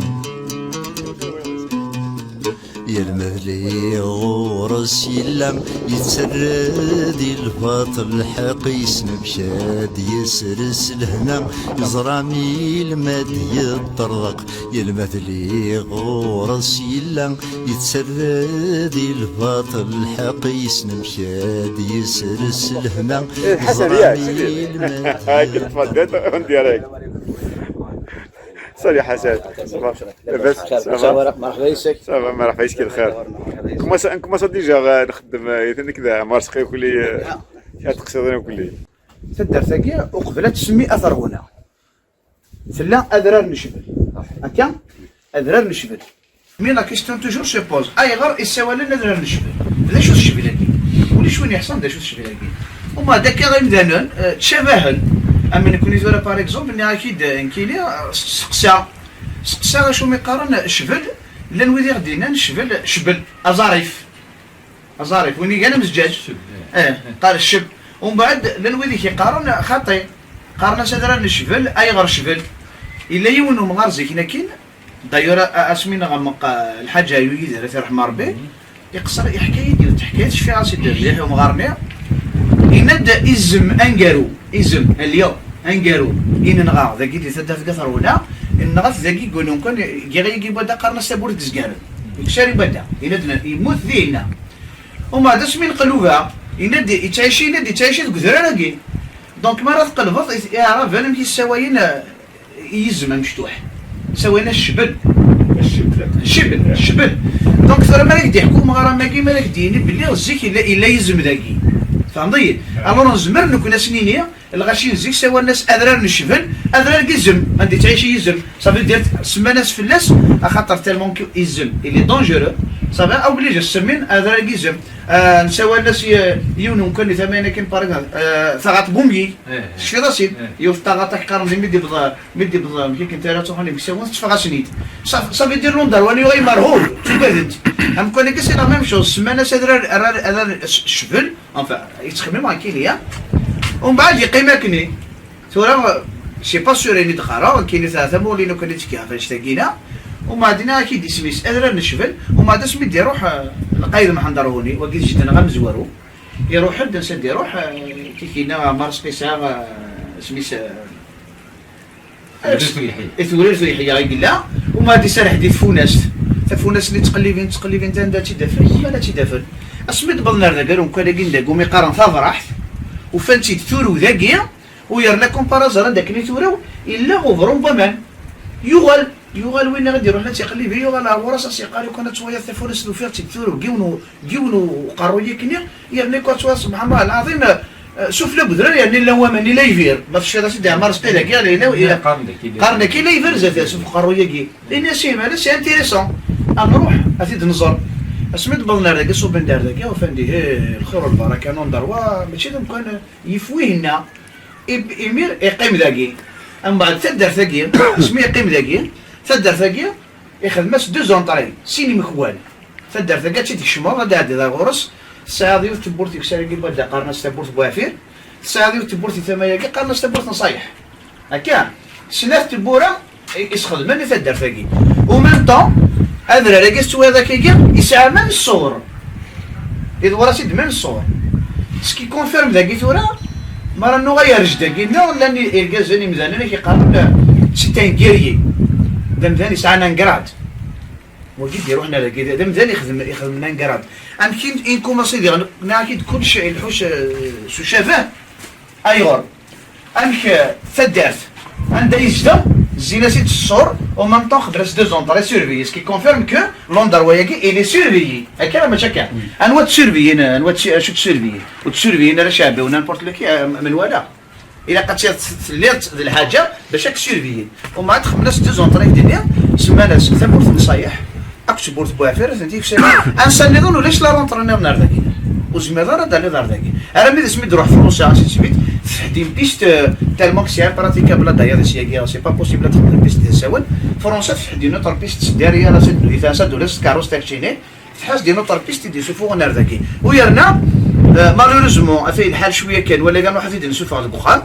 Yal ma tliɣ ɣur-s yella, yettarra di lbaṭel lḥeqq, yesnemka-d, yesres lehna, yeẓra mi lmad yeṭṭerḍeq. Yal ma tliɣ ɣur-s yella, yettarra di lbaṭel lḥeqq, yesnemka-d, yesres lehna, yeẓra mi lmad. Salut Hassan. Ça va ? Labas, ça va ? Merḥba yes-k. Ça va, merḥba yes-k, lxir. Nkumaṣa, nkumaṣa déjà, euh, nxeddem, euh, yetan nekk d Ɛmar Sqi ukli, euh, ad teqsiḍin ukli. Taddart-agi, uqbel ad tsemmi At Rwenna, tella adrar n Cbel. Akka, adrar n Cbel. Mais la question toujours se pose, ayɣer i ssawalen adrar n Cbel? D acu-t Cbel-agi? Ulac win yeḥṣan d acu-t Cbel-agi. Uma d akka imdanen, euh, ttcabahen. Am nekni tura, par exemple, nniɣ-ak-id, euh, nekkini, euh, seqsa, seqsa acu mi qqaren Cbel, llan wid i ɣ-d-yennan Cbel, Cbel, aẓarif. Aẓarif, win igan amezǧaǧ. Cceb, eh. Eh, qqar cceb. Umbeɛd, llan wid i k-iqqaren xaṭi. Qqaren-as adrar n Cbel, ayɣer Cbel? Yella yiwen umɣar zikin akin, d'ailleurs, a-, asmi neɣ meqqa Lḥaǧ Ɛyu Yidir, ad t-irḥem Rebbi, iqṣer, iḥka-yi-d yiwet teḥkayt, cfiɣ-as-id mliḥ i umɣar-nni. Yenna-d izem aneggaru, izem, lyaḍ, aneggaru, i nenɣa dagi di taddart n At Rwenna, nenɣa-t dagi deg Ulunkan, deg yiɣi-agi n wadda qqaren-as Taburri n Tezgaren. Deg Cari n wadda, yenna-d yemmut dihinna. Umbeɛd asmi nqelluba, yenna-d yettɛici, yenna-d yettɛici deg udrar-agi. Donc, mi ara tqelbeḍ, i, Iɛraben amek i ssawalen, eh, i yizem amecṭuḥ? Ssawalen-as ccbel. Ccbel, ccbel. Donc, tura mi ara k-d-iḥku umɣar am wagi, mi ara k-d-yini belli zik yella, yella yizem dagi. Tfehmeḍ-iyi? Alors, nezmer nekkni ad s-nini, lɣaci n zik ssawalen-as adrar n Cbel, adrar n yizem, anda yettɛici yizem. Ça veut dire, semman-as fell-as, axaṭer tellement que izem, il est dangereux. Ça veut, obligé, semmin adrar n yizem. Ah, nessawal-as i, yiwen umkan di tama-nni akin, par exemple, ah, taɣaṭ Bumyi. Eh, eh. Tecfiḍ-as-id? Eh. Yiwet taɣaṭ i qqaren di mi d-ibḍa, mi d-ibḍa, amek akken tara ttruḥun imeksawen, tetteffeɣ-asen-id. Ça, ça veut dire l'endroit-nni yuɣal marhul, ttuggaden-t. Amkan-agi, c'est la même chose, semman-as adrar, adrar, adrar Cbel, enfin, yettxemmim akken ya. Umbeɛd yeqqim akkenni. Tura, c'est pas sûr, ini d-qqareɣ, akken ta-, tamuɣli-inu kan i d-tekki ɣef annect-agi-na. Umbeɛd-nni ad k-id-isem-is, adrar n Cbel, umbeɛd asmi d-iruḥ, eh, lqayed Mḥend Rhuni, wagi d jeddi-nneɣ amezwaru, iruḥ-d, ansa d-iruḥ, eh, tikina, Ɛmar Sqisa, eh, isem-is, eh, Tewrirt Uyeḥya. I Tewrirt Uyeḥya i yella, umbeɛd iserreḥ di tfunast. Tafunast-nni ttqellibin, ttqellibin, anda ad tt-id-afen, anda ad tt-id-afen. Asmi d-wwḍen ar dagi, ar umkan-agi n dagi, umi qqaren Tabraḥt, ufan-tt-id turew dagi, u yerna kumpara ẓran d akken i turew, illa ubrum n waman. Yuɣal, yuɣal winna i d-iruḥen ad tt-iqellib, yuɣal ar ɣur-s, as-yeqqar, "Lukan ad twayeḍ tafunast, ufiɣ-tt-id turew deg yiwen u-, deg yiwen uqerruy akkenni, yerna kuẓ ttwayeḍ, subḥan Allah lɛaḍim, eh, sufella n udrar, yerna illa waman, illa yibir." Ma tecfiḍ-as-id i Ɛmar Sqi dagi, illa, illa, qqaren dagi illa yibir zdat-, suf uqerruy-agi. Ini-as, "Ihi, maɛna, c'est intéressant. Ad nruḥ, ad t-id-nẓer." Asmi d-wwḍen ar dagi, ṣubben-d ar dagi, ufan-d ihi lxir u lbaraka n Landerwa, mačči d amkan yif wihin-a. I-, imir iqqim dagi. Mbeɛd taddart-agi, asmi iqqim dagi, taddart-agi, ixdem-as deux entrées, sin imekwal. Taddart-agi ad tt-id-tkecmeḍ, ad d-tɛeddiḍ ar ɣur-s, tesɛiḍ yiwet tewwurt deg usarag-agi n wadda, qqaren-as tawwurt n Buɛfir, tesɛiḍ yiwet tewwurt di tama-agi, qqaren-as tawwurt n Ṣayeḥ. Akka, snat tewwura i, i sxedmen i taddart-agi. Au même temps, adrar-agi tettwaliḍ akkagi, yesɛa même ṣṣur. Iḍewwer-as-id même ṣṣur. Ce qui confirme dagi tura, mi ara nuɣal ar jda-agi-nneɣ, llan i-, irgazen imdanen i k-iqqaren, euh, c'est un guerrier. D amdan yesɛan un grade. Wagi d-iruḥen ar dagi, d amdan ixdem, ixdem un grade. Amek i, i nkumaṣi diɣen, nniɣ-ak-id kullec ileḥḥu s, s ucabah. Ayɣer? Amek, euh, taddart, anda yezdeɣ, zzin-as-id ṣṣur, au même temps xedmen-as deux entrées surveillées, ce qui confirme que Landerwa-agi, il est surveillé. Akka neɣ mačči akka? Anwa t-surveillen, anwa t-, acu t-surveillen? Ur t-surveillen ara Ceɛbi ou n'importe lequel, euh, menwala. Ilaq ad tt-, telliḍ d lḥaǧa bac ad k-surveillen. Umbeɛd xedmen-as deux entrées i d-nniɣ, semman-as tawwurt n Ṣayeḥ, akked tewwurt n Buɛfir, atenti yeksan. Ansa nniḍen ulac la rentrée nniḍen ar dagi. Ur tezmireḍ ara ad d-taliḍ ar dagi. Armi d asmi d-iruḥ Fransa, ainsi de suite, tefhed une piste, euh, tellement que c'est impraticable ad d-tayeḍ seg-agi, c'est pas possible ad txedmeḍ piste d asawen. Fransa tefhed une autre piste, derrière, ansa d-, ansa d-ulac tkeṛṛust takcini, tḥas-d une autre piste i d-isufuɣen ar dagi. U yerna, euh, malheureusement, ata lḥal cwiya kan, wala kan ruḥ ad t-id-nsuffeɣ deg uxxam.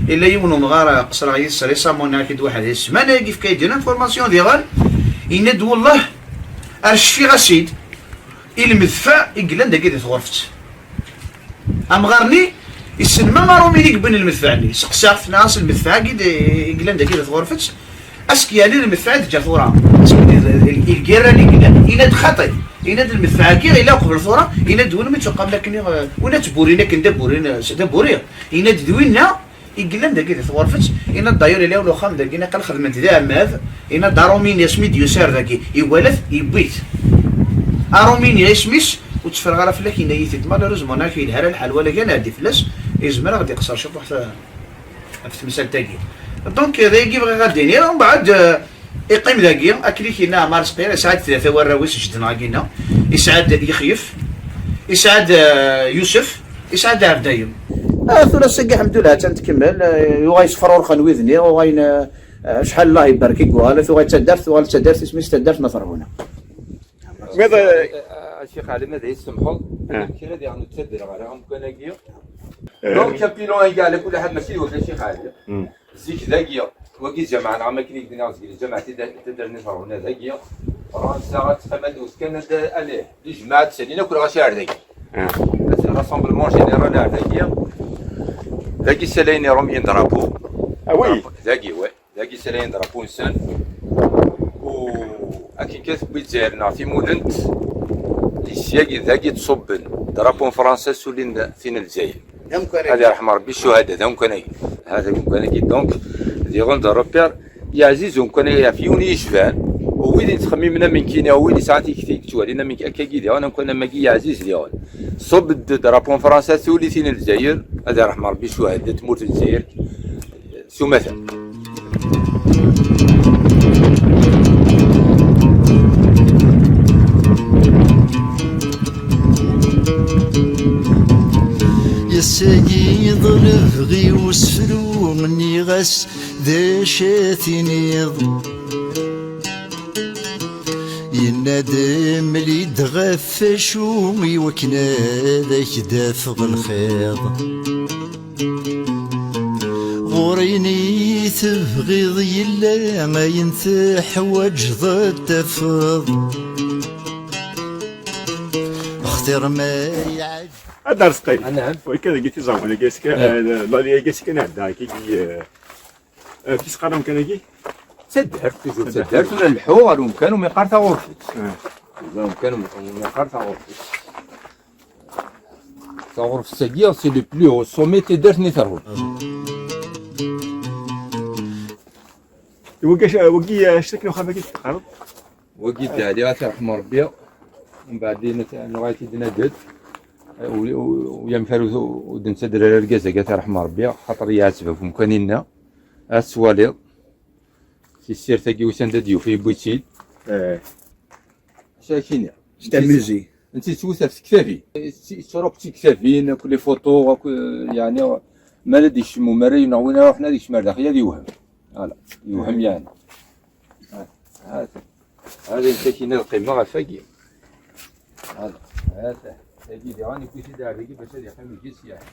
Illa yiwen umɣar, euh, qesreɣ yid-s récemment, nniɣ-ak-id waḥed, ssmana-agi yefka-yi-d une information diɣen, yenna-d: "Wellah, ar cfiɣ-as-id i lmedfeɛ i yellan dagi di tɣurfet." Amɣar-nni yessen ma aṛumi i yewwin lmedfeɛ-nni. Seqsaɣ-t, nniɣ-as: "Lmedfeɛ-agi d-, i yellan dagi di tɣurfet, ask yeɛni lmedfeɛ i d-teǧǧa tura? Ask d, d, d, lgirra-nni i yellan?" Yenna-d: "Xaṭi." Yenna-d: "Lmedfeɛ-agi illa uqbel tura." Yenna-d: "Win mi tt-uqabel akken, eh, win ad tt-burin akken d aburi, n-, s-, d aburi." Yenna-d: "D winna i yellan dagi di tɣurfet." Yenna-d: "D'ailleurs, ila ul uxxam dagi, naqal xedmen-t d aɛmad." Yenna-d: "Aṛumini asmi d-yusa ar dagi, iwala-t, yewwi-t." Aṛumini isem-is, ur tteffreɣ ara fell-ak, yenna-yi-t-id. Malheureusement, nniɣ-ak yelha ara lḥal, wala kan ɛeddi fell-as, yezmer ad ɣ-d-iqṣer ciṭuḥ ta-, ɣef temsalt-agi. Donc, d ayagi bɣiɣ ad d-iniɣ, mbeɛd, euh, iqqim dagi, akken i k-yenna Ɛmar Seqyar, yesɛa-d tlata warraw-is, jedden-agi-nna. Yesɛa-d Yexyef, yesɛa-d, euh, Yusef, yesɛa-d Ɛebdayem. Ah, tura ass-agi, ḥemdullah, attan tkemmel, euh, yuɣal yesfrurxen wid-nni, uɣalen, euh, acḥal Allah ibarek i yuɣal, tuɣal d taddart, tuɣal d taddart, isem-is taddart n At Rhuna. Miḍ, eh, a Ccix Ɛli, ma d ay-tsemḥeḍ, ah, kra diɣen ur ttadreɣ ara amkan-agi. Eh. Donc, apilon-agi, ɛla kulli ḥal, mačči d wakka, a Ccix Ɛli. Hmm. Zik dagi, wagi zzama-nneɣ, am akken i k-d-nniɣ, zik zzama-nneɣ, taddart n At Rhuna dagi. Fransa ad teqqim ad d-tewwet kan, ad, allez, lejmaɛa ad d-salin akk lɣaci ar dagi. Ah. Ad rassemblement général ar dagi. Dagi ssalayen Iṛumyen drapeau. Ah oui. Drapeau, dagi, ouais. Dagi ssalayen drapeau-nsen. U akken kan tewwi Lezzayer neɣ timudent, di syagi dagi ttṣubben drapeau n Fransa, ssulin tin n Lezzayer. D amkan-agi. Ad yerḥem Ṛebbi ccuhada, d amkan-agi. Hada amkan-agi, donc, diɣen d repère yeɛziz umkan-agi ɣef yiwen i yecban, u wid yettxemmimen am nekkini, u wid yesɛan tikti, yettwalin am nekk akkagi diɣen, amkan am wagi yeɛziz diɣen. Ṣubb-d drapeau n Fransa, tuli tin n Lezzayer, ad yerḥem Ṛebbi ccuhada n tmurt n Lezzayer. S umata. Yes-agi d lebɣi usefru, nniɣ-as d acu ad tiniḍ. Yenna-d mel-id ɣef acu i wakken ad ak-d-afeɣ lxiḍ. Ɣur-i i tebɣiḍ yella ayen teḥwaǧeḍ ad tafeḍ. Xtir ma iɛǧ- Ad d-arsqi. Anɛam. Wayka dagi tiẓawin-agi, eh, lali-agi, ass-agi nɛedda, agi, eh, Eh, kis qqaren kan-agi? Taddart, toujours taddart, ur nleḥḥu ɣer umkan umi qqar taɣurfet. Eh. Ɣer umkan umi, umi qqar taɣurfet. Taɣurfet-agi, c'est le plus haut sommet n taddart n At Rhuna. Wagi, wagi, eh, acu akken uxxam-agi teqqareḍ? Wagi d Ɛli, ad t-yerḥem Ṛebbi. Mbeɛd nuɣal-t-id naded. U, u, u yamek ara ur d-nettader ara argaz-agi, ad t-yerḥem Ṛebbi, xaṭer yeɛzeb ɣef umkan-inna. Ad twaliḍ. Tissirt-agi usan-d ad d-yufi, yewwi-tt-id. Eh. Acu ara k-iniɣ? C'est un musée. Netta yettwet ɣef tektabin. Yettruḥ d tektabin, akk les photos, akk, yeɛni, mi ara d-yekcem umaraw neɣ win ara iruḥen ad yekcem ar daxel, ad yewhem. Voilà, yewhem yeɛni. Ha-, ha-, hadi netta kina lqima ɣef wagi. Voilà, ha-, tagi diɣen yewwi-t-id ar dagi bac ad yeqqim deg-s yeɛni.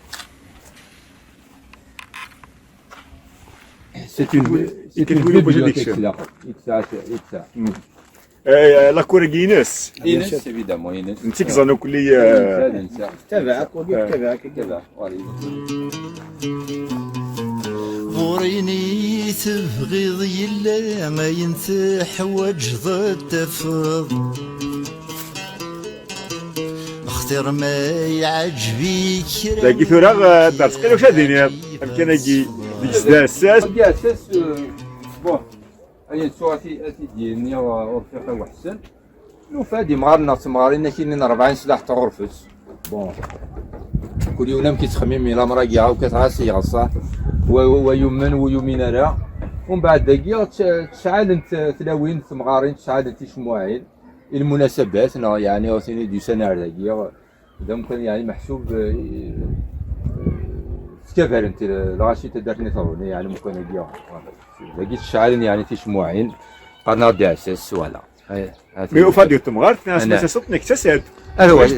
C'est une, c'est une vue de bibliothèque, là. Yetsa, yetsa. Hmm. Eh, la cour-agi ines. Ines, évidemment, ines. Netta i yeẓran akk li, eh, netta, netta. Tabaɛek, wagi, eh, tabaɛek, tabaɛek, voilà. Ɣur-i i tebɣiḍ yella ayen teḥwaǧeḍ ad tafeḍ. Xtir ma yeɛǧeb-ik kra. Dagi tura, eh, Bertqil, wacu ad iniḍ? Amkan-agi, deg-s d aɛessas. Deg aɛessas, eh, bon. Ayen ttuɣ ad t-, ad t-id-yini urfiq aweḥsen. Nufa-d imɣaren neɣ temɣarin akinin rebɛin sslaḥ n tɣurfet. Bon. Kul yiwen amek yettxemmim i lamer-agi, awkat ɣas yeɣṣa. Wa, wa, wa yumen, wa yumin ara. Umbeɛd dagi, tt-, ttcaɛalent tlawin, temɣarin ttcaɛalent ticmuɛin. I lmunasabat, neɣ yeɛni ur tini d-yusan ar dagi. D amkan yeɛni meḥsub, eh, eh, ttkabarent, eh, lɣaci taddart-nni taḍuni, yeɛni amkan-agi. Dagi ttceɛlen yeɛni ticmuɛin, qqaren-aɣ-d iɛessas, voilà. Eh, eh, mi ufa-d temɣart, neɣ asma taseḍt, nekk ttasen-d. Ah, ulac,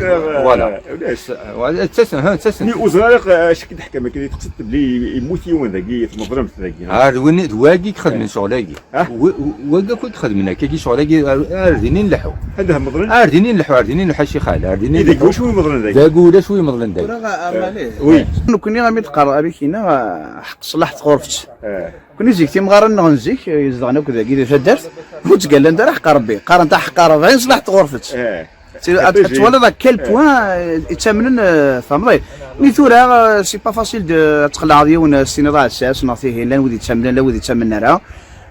voilà. Eh, ulac. Voilà, ttasen, ha, ttasen. Mi ur ẓriɣ ara, eh, acu k-d-ḥkan, akken i teqsiḍ belli yemmut yiwen dagi, tmeḍlemt dagi. Ah, d win, d wagi i ixedmen ccɣel-agi. Ah? Wi-, wi-, wagi akk i ixedmen akkagi ccɣel-agi, ar, ar din i nleḥḥu. Ad hemmḍen? Ar din i nleḥḥu, ar din i nleḥḥu, a Ccix Ali, ar din i nleḥḥu. Dagi ulac wi imeḍlen dagi. Dagi ulac wi imeḍlen dagi. Tura, a, a Malih. Oui. Nekkni, ami d-qqareɣ, ami k-iniɣ, ah, ḥeqq ṣṣlaḥ tɣurfet. Eh. Nekkni zik timɣarin-nneɣ n zik, eh, izedɣen akk dagi di taddart, ur ttgallant ara ḥeqq Rebbi. Qqarent aḥeqq rebɛin ṣṣlaḥ tɣurfet. Eh. Ad, ad twaliḍ à quel point, euh, ttamnen, euh, tfehmeḍ. Mi tura, euh, c'est pas facile de, ad tqelɛeḍ yiwen, euh, s-tiniḍ aɛessas neɣ tihin, llan wid yettamnen, llan wid yettamnen ara.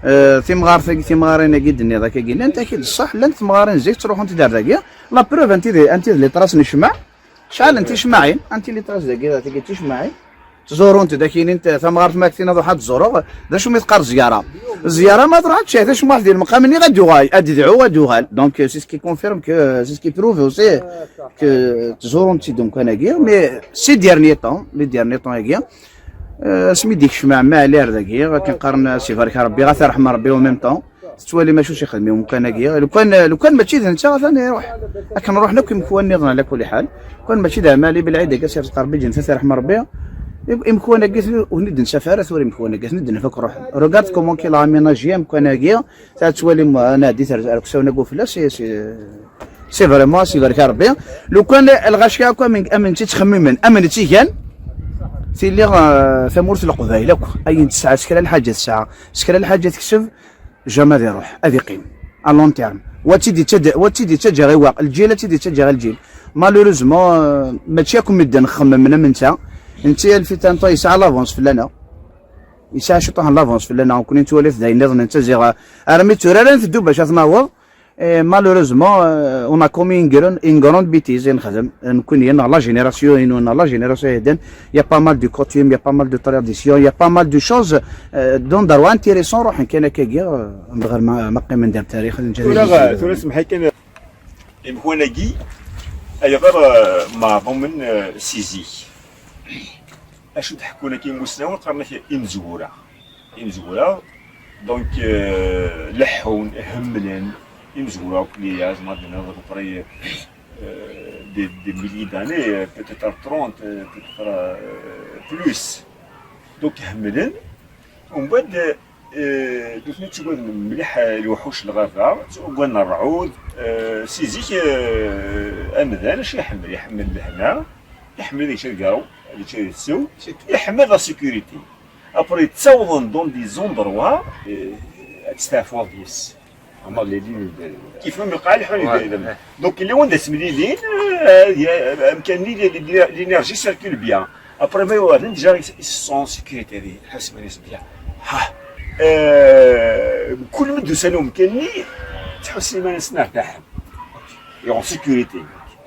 Euh, timɣart-agi, timɣarin-agi d-tenniḍ akkagi, llant akid ṣṣeḥ, llant temɣarin zik ttruḥunt-d ar dagi. La preuve, anti d, anti d les traces n ccmaɛ? Cɛalen ticmaɛin, anti les traces dagi, tagi d ticmaɛin. Ttzurunt-d, ad k-inint tamɣart ma ak-tiniḍ ruḥ ad tzureḍ, d acu mi teqqar zzyara? Zzyara ma truḥ ad tcehhed acmuḥ di lemqam-nni ad d-yuɣal, ad d-idɛu, ad d-yuɣal. Donc, euh, c'est ce qui confirme que, euh, c'est ce qui prouve aussi que ttzurunt-id umkan-agi, mais ces derniers temps, les derniers temps-agi, euh, asmi d-ikcem ɛemmi Ɛli ar dagi, akken qqaren, euh, sibarek Rebbi, ɣef iṛḥem Rebbi en même temps. Tettwalim acu s-ixdem i umkan-agi. Lukan, lukan mačči d netta, atan iruḥ. Akken ruḥen akk imekwan nniḍen, ɛla kulli ḥal. Lukan mačči d Ɛmali Belɛid, akka s-irẓeq Rebbi ǧennet, ad t-irḥem Rebbi. Im-, imekwan-agi, ur ten-id-nsaf ara tura, imekwan-agi, ad ten-id-naf akk ruḥen. Regarde comment qu'il a aménagé imekwan-agi. Ta tettwalim, ah, nɛeddi ar, ar uksawen-agi fell-as, c'est, c'est, c'est vraiment, c'est barek Rebbi. Lukan lɣaci akk am, am netta ttxemmimen, am netta i gan, tili, ah, tamurt n Leqbayel akk, ayen tesɛa, s kra n lḥaǧa tesɛa, s kra n lḥaǧa tekseb, jamais ad iruḥ, ad iqqim. À long terme. Wa d tid yettaǧǧa, wa d tid yettaǧǧa i wa, lǧil ad tid yettaǧǧa i lǧil. Malheureusement, euh, mačči akk medden xemmemen am netta. Netta, il fut un temps yesɛa l'avance fell-aneɣ. Yesɛa ciṭuḥ n l'avance fell-aneɣ, nekkni nettwali-t d ayen nniḍen, netta ziɣ, euh, armi d tura ara nteddu bac ad t-naweḍ. Et malheureusement, euh, on a commis une grande, une grande bêtise, i nexdem, euh, nekkni, neɣ la génération-inu, neɣ la génération iɛeddan, il y a pas mal de coutumes, il y a pas mal de traditions, il y a pas mal de choses, euh, d andarwa intéressant ruḥen kan akkagi, euh, anda ɣer ma, ma qqimen dar tarix, tura, tura semḥ kan, imekwan-agi, ayɣer, euh, meɛḍumen, euh, si zik? Acu d-ḥekkun akka imusnawen, qqaren-ak imezwura. Imezwura, donc, euh, leḥḥun, hemmlen, imezwura akk, les âges, ma d-niniḍ, à peu près, euh, des, des milliers d'années, euh, peut-être trente, euh, peut-être, euh, plus. Donc, hemmlen. Umbeɛd, euh, nutni ttagaden mliḥ, euh, lewḥuc n lɣaba, ttagaden rrɛud, euh, si zik, euh, amdan, acu iḥemmel? Iḥemmel lehna, iḥemmel ad yečč, ad yečč, ad yessew, iḥemmel la sécurité. Après, ttawḍen dans des endroits, euh, ad testeɛfuḍ deg-s. Ama lilin. Kif ma iqal ḥun. Voilà. Donc, yella wanda smlilin, euh, y a, amkan-nni, l'énergie circule bien. Après, ma yuɣalen, déjà, ils, ils se sont en sécurité, ḥasen iman-nsen bien. Ha. Euh, kul ma d-usan umkan-nni, ttḥussen iman-nsen rtaḥen. Et en sécurité.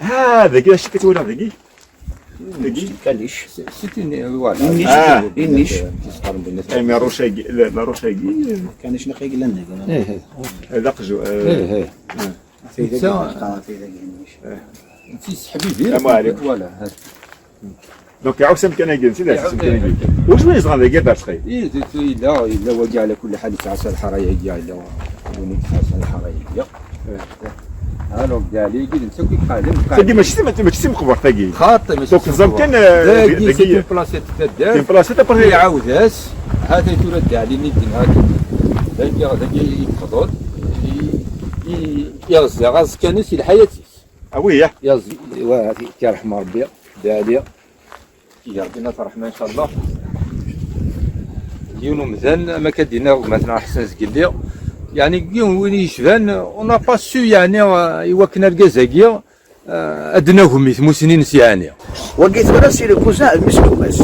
Ha, dagi acu i twalaḍ dagi? Dagi? Kanic. C'est une, voilà. Une niche. Ah. Une niche. Eh, mais roche-agi, la, la roche-agi, euh, Kanic neɣ i yellan dagi. Eh, eh, d aqjun, euh, eh, eh. Tayda Netta dagi, tayda dagi, une niche. Netta yesseḥbibir. Amu ɛli. Voilà. Donc, iɛuss amkan-agi, nsi d iɛuss amkan-agi. Wacu i yeẓran dagi aberṣqi? Eh, d-, d-, yella, yella wagi ɛla kulli ḥal yesɛa lḥara-agi, yella win i yesɛa lḥara-agi. Alors, d Ali i d-netta akk iqalen. Tagi mačči d, mačči d timeqbert tagi. Xaṭi, mačči Donc, teẓẓam kan, euh, dagi, dagi. C'est une place i d-taddart. Une place, c'est après. Iɛawed-as, ha-t-a tura d Ali-nni d-nhan. Dagi, dagi i yefḍel, i, i, iɣza aẓekka-nnes i lḥayat-is. Ah oui, ya. Iɣza, wa, yarḥem Rebbi, Dda Ɛli. Yarbi, ad t-yerḥem, inchallah. Yiwen umdan, am akka d-yenna gma-tneɣ Ḥsen Zgelli, yeɛni, yiwen win yecban, on n'a pas su, yeɛni, i wakken argaz-agi, eh, ad d-nagem i tmussni-nnes, yeɛni. Wagi tura, c'est le cousin n mmi-s n gma-s.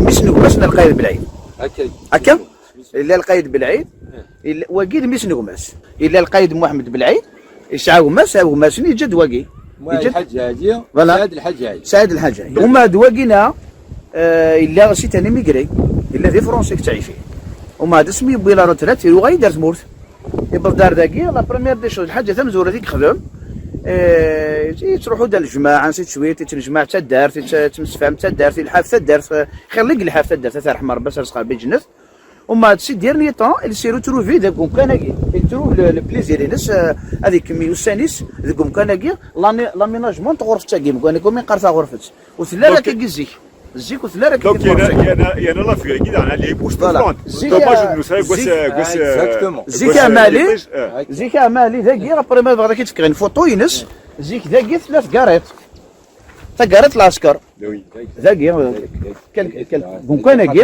Mmi-s n gma-s n Lqayed Belɛid. Akka. Akka? Yella Lqayed Belɛid, yella, wagi d mmi-s n gma-s. Yella Lqayed Muḥemmed Belɛid, yesɛa gma-s, gma-s-nni yeǧǧa-d wagi. Muḥ-, yeǧǧa-d Lḥaǧ Ɛli, voilà. Saɛid Lḥaǧ Ɛli. Saɛid Lḥaǧ Ɛli. Uma d wagina, eh, yella c'est un immigré. Yella di Fransa i yettɛici. Uma d asmi yewwi la retraite, iruɣ-iyi-d ar tmurt. Yewweḍ-d ar dagi, la première des choses, lḥaǧa tamezwarut i yexdem, eh, yettruḥu-d ar lejmaɛ, ainsi de suite, yettnejmaɛ d taddart, yett-, yettemsefham d taddart, yelḥa ɣef taddart, eh, xir i yelḥa ɣef taddart, ad t-yerḥem Rebbi, ad s-yerẓ aqerru-s di lǧennet. Uma d ces derniers temps, il s'est retrouvé deg umkan-agi. Yettru le, le plaisir-ines, eh, ad ikemmel ussan-is deg umkan-agi, l'ani-, l'aménagement n tɣurfet-agi, mgani kumi qqar taɣurfet. Ur telli ara Donc, akkagi zik. Zik ur telli ara akkagi Donc, il y en a, tɣurfet. il y en a, il y en a la fille qui dans les bouches Voilà. Dommage, euh, nous savons quoi zik, c'est, quoi c'est, euh, exactement. Zik quoi c'est, amali, les bouches, euh. Zik amali, dagi, après, ma bɣiɣ ad k-id-fkeɣ lfuṭu-ines, zik dagi tella tgariṭ. Tagariṭ n lɛesker. Oui. Dagi, eh, kel-, kel-, deg umkan-agi,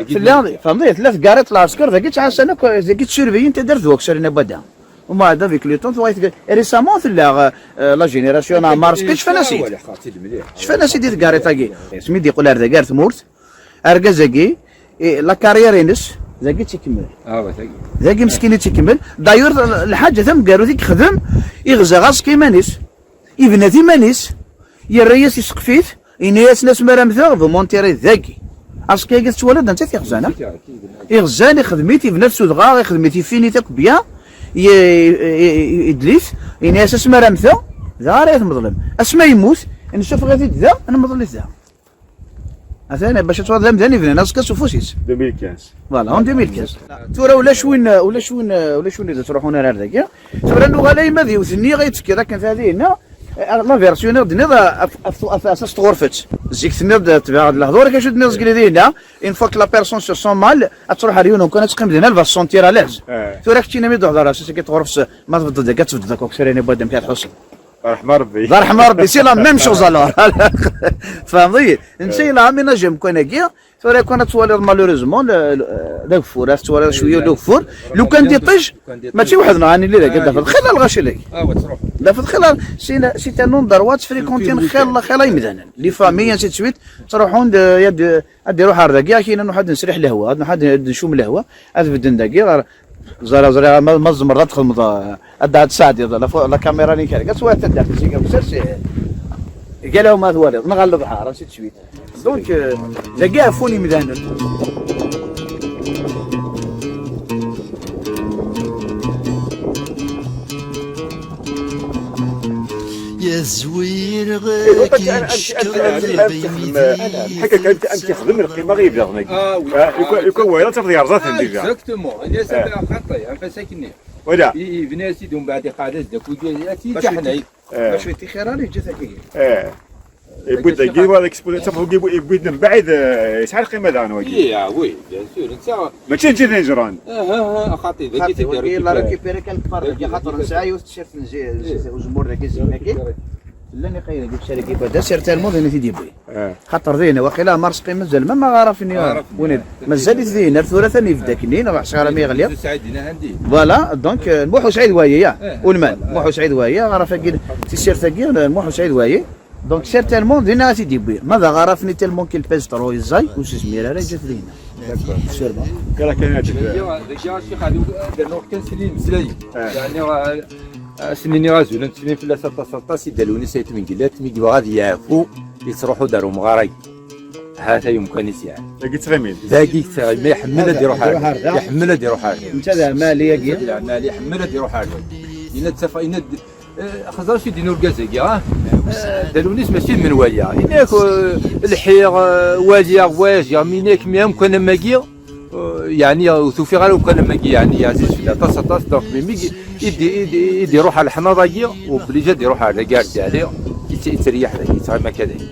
tella, fehmeḍ, tella tgariṭ n lɛesker, dagi ttɛassan akk, dagi ttsurveyin taddart d wakessar n Abada. Umbeɛd, avec le temps, tuɣal tga-, récemment tella, eh, la génération n Ɛmar Sqi, cfan-as-id. Cfan-as-id i tgariṭ-agi. Asmi d-yeqqel ar dagi ar tmurt, argaz-agi, eh, la carrière-ines, dagi i tt-ikemmel. Dagi meskin i tt-ikemmel. D'ailleurs, lḥaǧa tameggarut i yexdem, iɣza ɣas iman-is. Ibna-t iman-is, yerra-yas iseqf-it, yenna-yasen: "Asmi ara mmteɣ, vous monterez dagi." Aẓekka-agi tettwaliḍ, d netta i t-ixzan, a? Iɣzan, ixdem-it, ibna-t s udɣar, ixdem-it, iffin-it akk bien, ye-, ye-, ye-, idel-it, yenna-yas: "Asmi ara mmteɣ, da ara yi-tmeḍlem. Asmi ara yemmut, nessufeɣ-it-id da, nmeḍl-it da." Atan, bac ad twaliḍ amdan ibnan aẓekka s ufus-is. Deux mille quinze. Voilà, en deux mille quinze. Tura ulac win, ulac win, ulac win i d-ittruḥun ara ar dagi. Tura nuɣal ayma d yiwet-nni i tekkiḍ akken ta dinna, la version i d-tenniḍ ɣef, ɣef, ɣef, ɣef tɣurfet. Zik tenniḍ-d tebɛeḍ lehdur, acu d-tenniḍ zgelli dinna, une fois que la personne se sent mal, ad truḥ ar yiwen umkan ad teqqim dinna, elle va se sentir à l'aise. Eh. Tura keččini mi d-tehder ar sas-agi tɣurfet, ma tbeddeḍ dagi, ad tbeddeḍ akk akessar-nni n waddam, ad tḥusseḍ. Rḥma Rebbi. D rḥma Rebbi, c'est la même chose alors. Tfehmeḍ-iyi? Netta yella aménagé umkan-agi, tura kan ad twaliḍ malheureusement le, le, d ageffur, ad twaliḍ cwiya d ageffur. Lukan d iṭij, mačči weḥd-neɣ ad nili dagi, d afeḍ xilla lɣaci-agi. D afeḍ xilla, c'est, c'est un endroit ttfréquentin xilla, xilla imdanen. Les familles, ainsi de suite, ttruḥun-d, ad, ad iruḥ ar dagi, akin ad nruḥ ad nesriḥ lehwa, ad nruḥ ad, ad ncum lehwa, ad bedden dagi, ẓer-, Ẓriɣ, ẓriɣ, ma, ma tzemreḍ ad txedmeḍ, eh, ad, ad tesɛeddiḍ la fo-, la caméra-nni kan. Ad twaliḍ taddart-nni seg ufsar, si, gar-awen ma twaliḍ, neɣ ɣer lebḥer, ainsi de suite. Donc, euh, dagi ɛeffun imdanen. Yazwir. Eh, amek, amek, amek, amek, amek yexdem, amek yexdem lqima i yebdaḍen-agi? Ah, oui. Ah, lukan, lukan wayeḍ ad tafeḍ yerẓa-ten déjà. Exactement. Ini-as xaṭi, anef-as akken-nni. Voilà. I, yebna-as-id umbeɛd iqeɛɛed-as-d akk, ad t-yeḥnay. Eh. Bac ur yettixir ara, yeǧǧa-t akka. Eh. Yewwi-d dagi, wala expo-, tafeḍ yewwi-, yewwi-d mebɛid, eh, yesɛa lqima daɣen wagi. Iya, oui, bien sûr, netta. Mačči d netta i ten-yeǧran. Ah, ah, ah, xaṭi, dagi xaṭi, wagi la récupéré kan lkfar dagi, xaṭer nesɛa yiwet tessirt n zi-, zi-, uzemmur dagi, zik-agi. Llan iqayden deg usarag-agi, bada, certainement d ayen i t-id-yewwi. Eh. Xaṭer dinna, waqila Ɛmar Sqi mazal ma, ma ɣaraf-nni, ah, win mazal-it dinna, ar tura atan yebda akkenni, neɣ ḥṣiɣ ara mi yeɣli. Voilà, donc, euh, Muḥ Usaɛid wayi, ya. Eh, ulman, voilà. Muḥ Usaɛid wayi, aɣaraf-agi, tissirt-agi, n Muḥ Usaɛid wayi. Donc, certainement, dinna ad t-id-yewwi. Ma d aɣaraf-nni tellement qu'il pèse trop, yeẓẓay, ur s-yezmir ara, yeǧǧa-t dinna. D'accord. Sûrement. Kra kan ad d-, dagi, dagi, a Ccix Ɛli, ad rnuɣ kan sin imeslayen. Eh. Yeɛni, eh, Ad sen-iniɣ azul, ad ttsellim fell-as aṭas, aṭas i Dda Lewnis Ayt Mengellat, mi yebɣa ad yeɛfu, yettruḥu-d ar umɣar-agi. Ha-t-a umkan-is, yeɛni. Dagi ttɣimin. Dagi ttɣimin, iḥemmel ad iruḥ ar da. Iḥemmel ad iruḥ ar da. Netta d aɛmali-agi. Netta d aɛmali, iḥemmel ad iruḥ ar da. Yenna-d taf-, yenna-d, eh, xẓer acu i d-yenna urgaz-agi, ah? Eh, Dda Lewnis mačči d menwala. Yenna-ak, eh, lḥiɣ, eh, waliɣ, voyagiɣ, mi yenna-ak mi amkan am wagi, Euh, yeɛni, ur t-ufiɣ ara umkan am wagi, yeɛni, ɛziz fell-i aṭas, aṭas, donc, mi, mi i d-, i d-, i d-iruḥ ɣer leḥnaḍ-agi, obligé ad iruḥ ɣer dagi, ar Dda Ɛli, i tt-, i ttreyyiḥ dagi, i ttɣima akka dagi.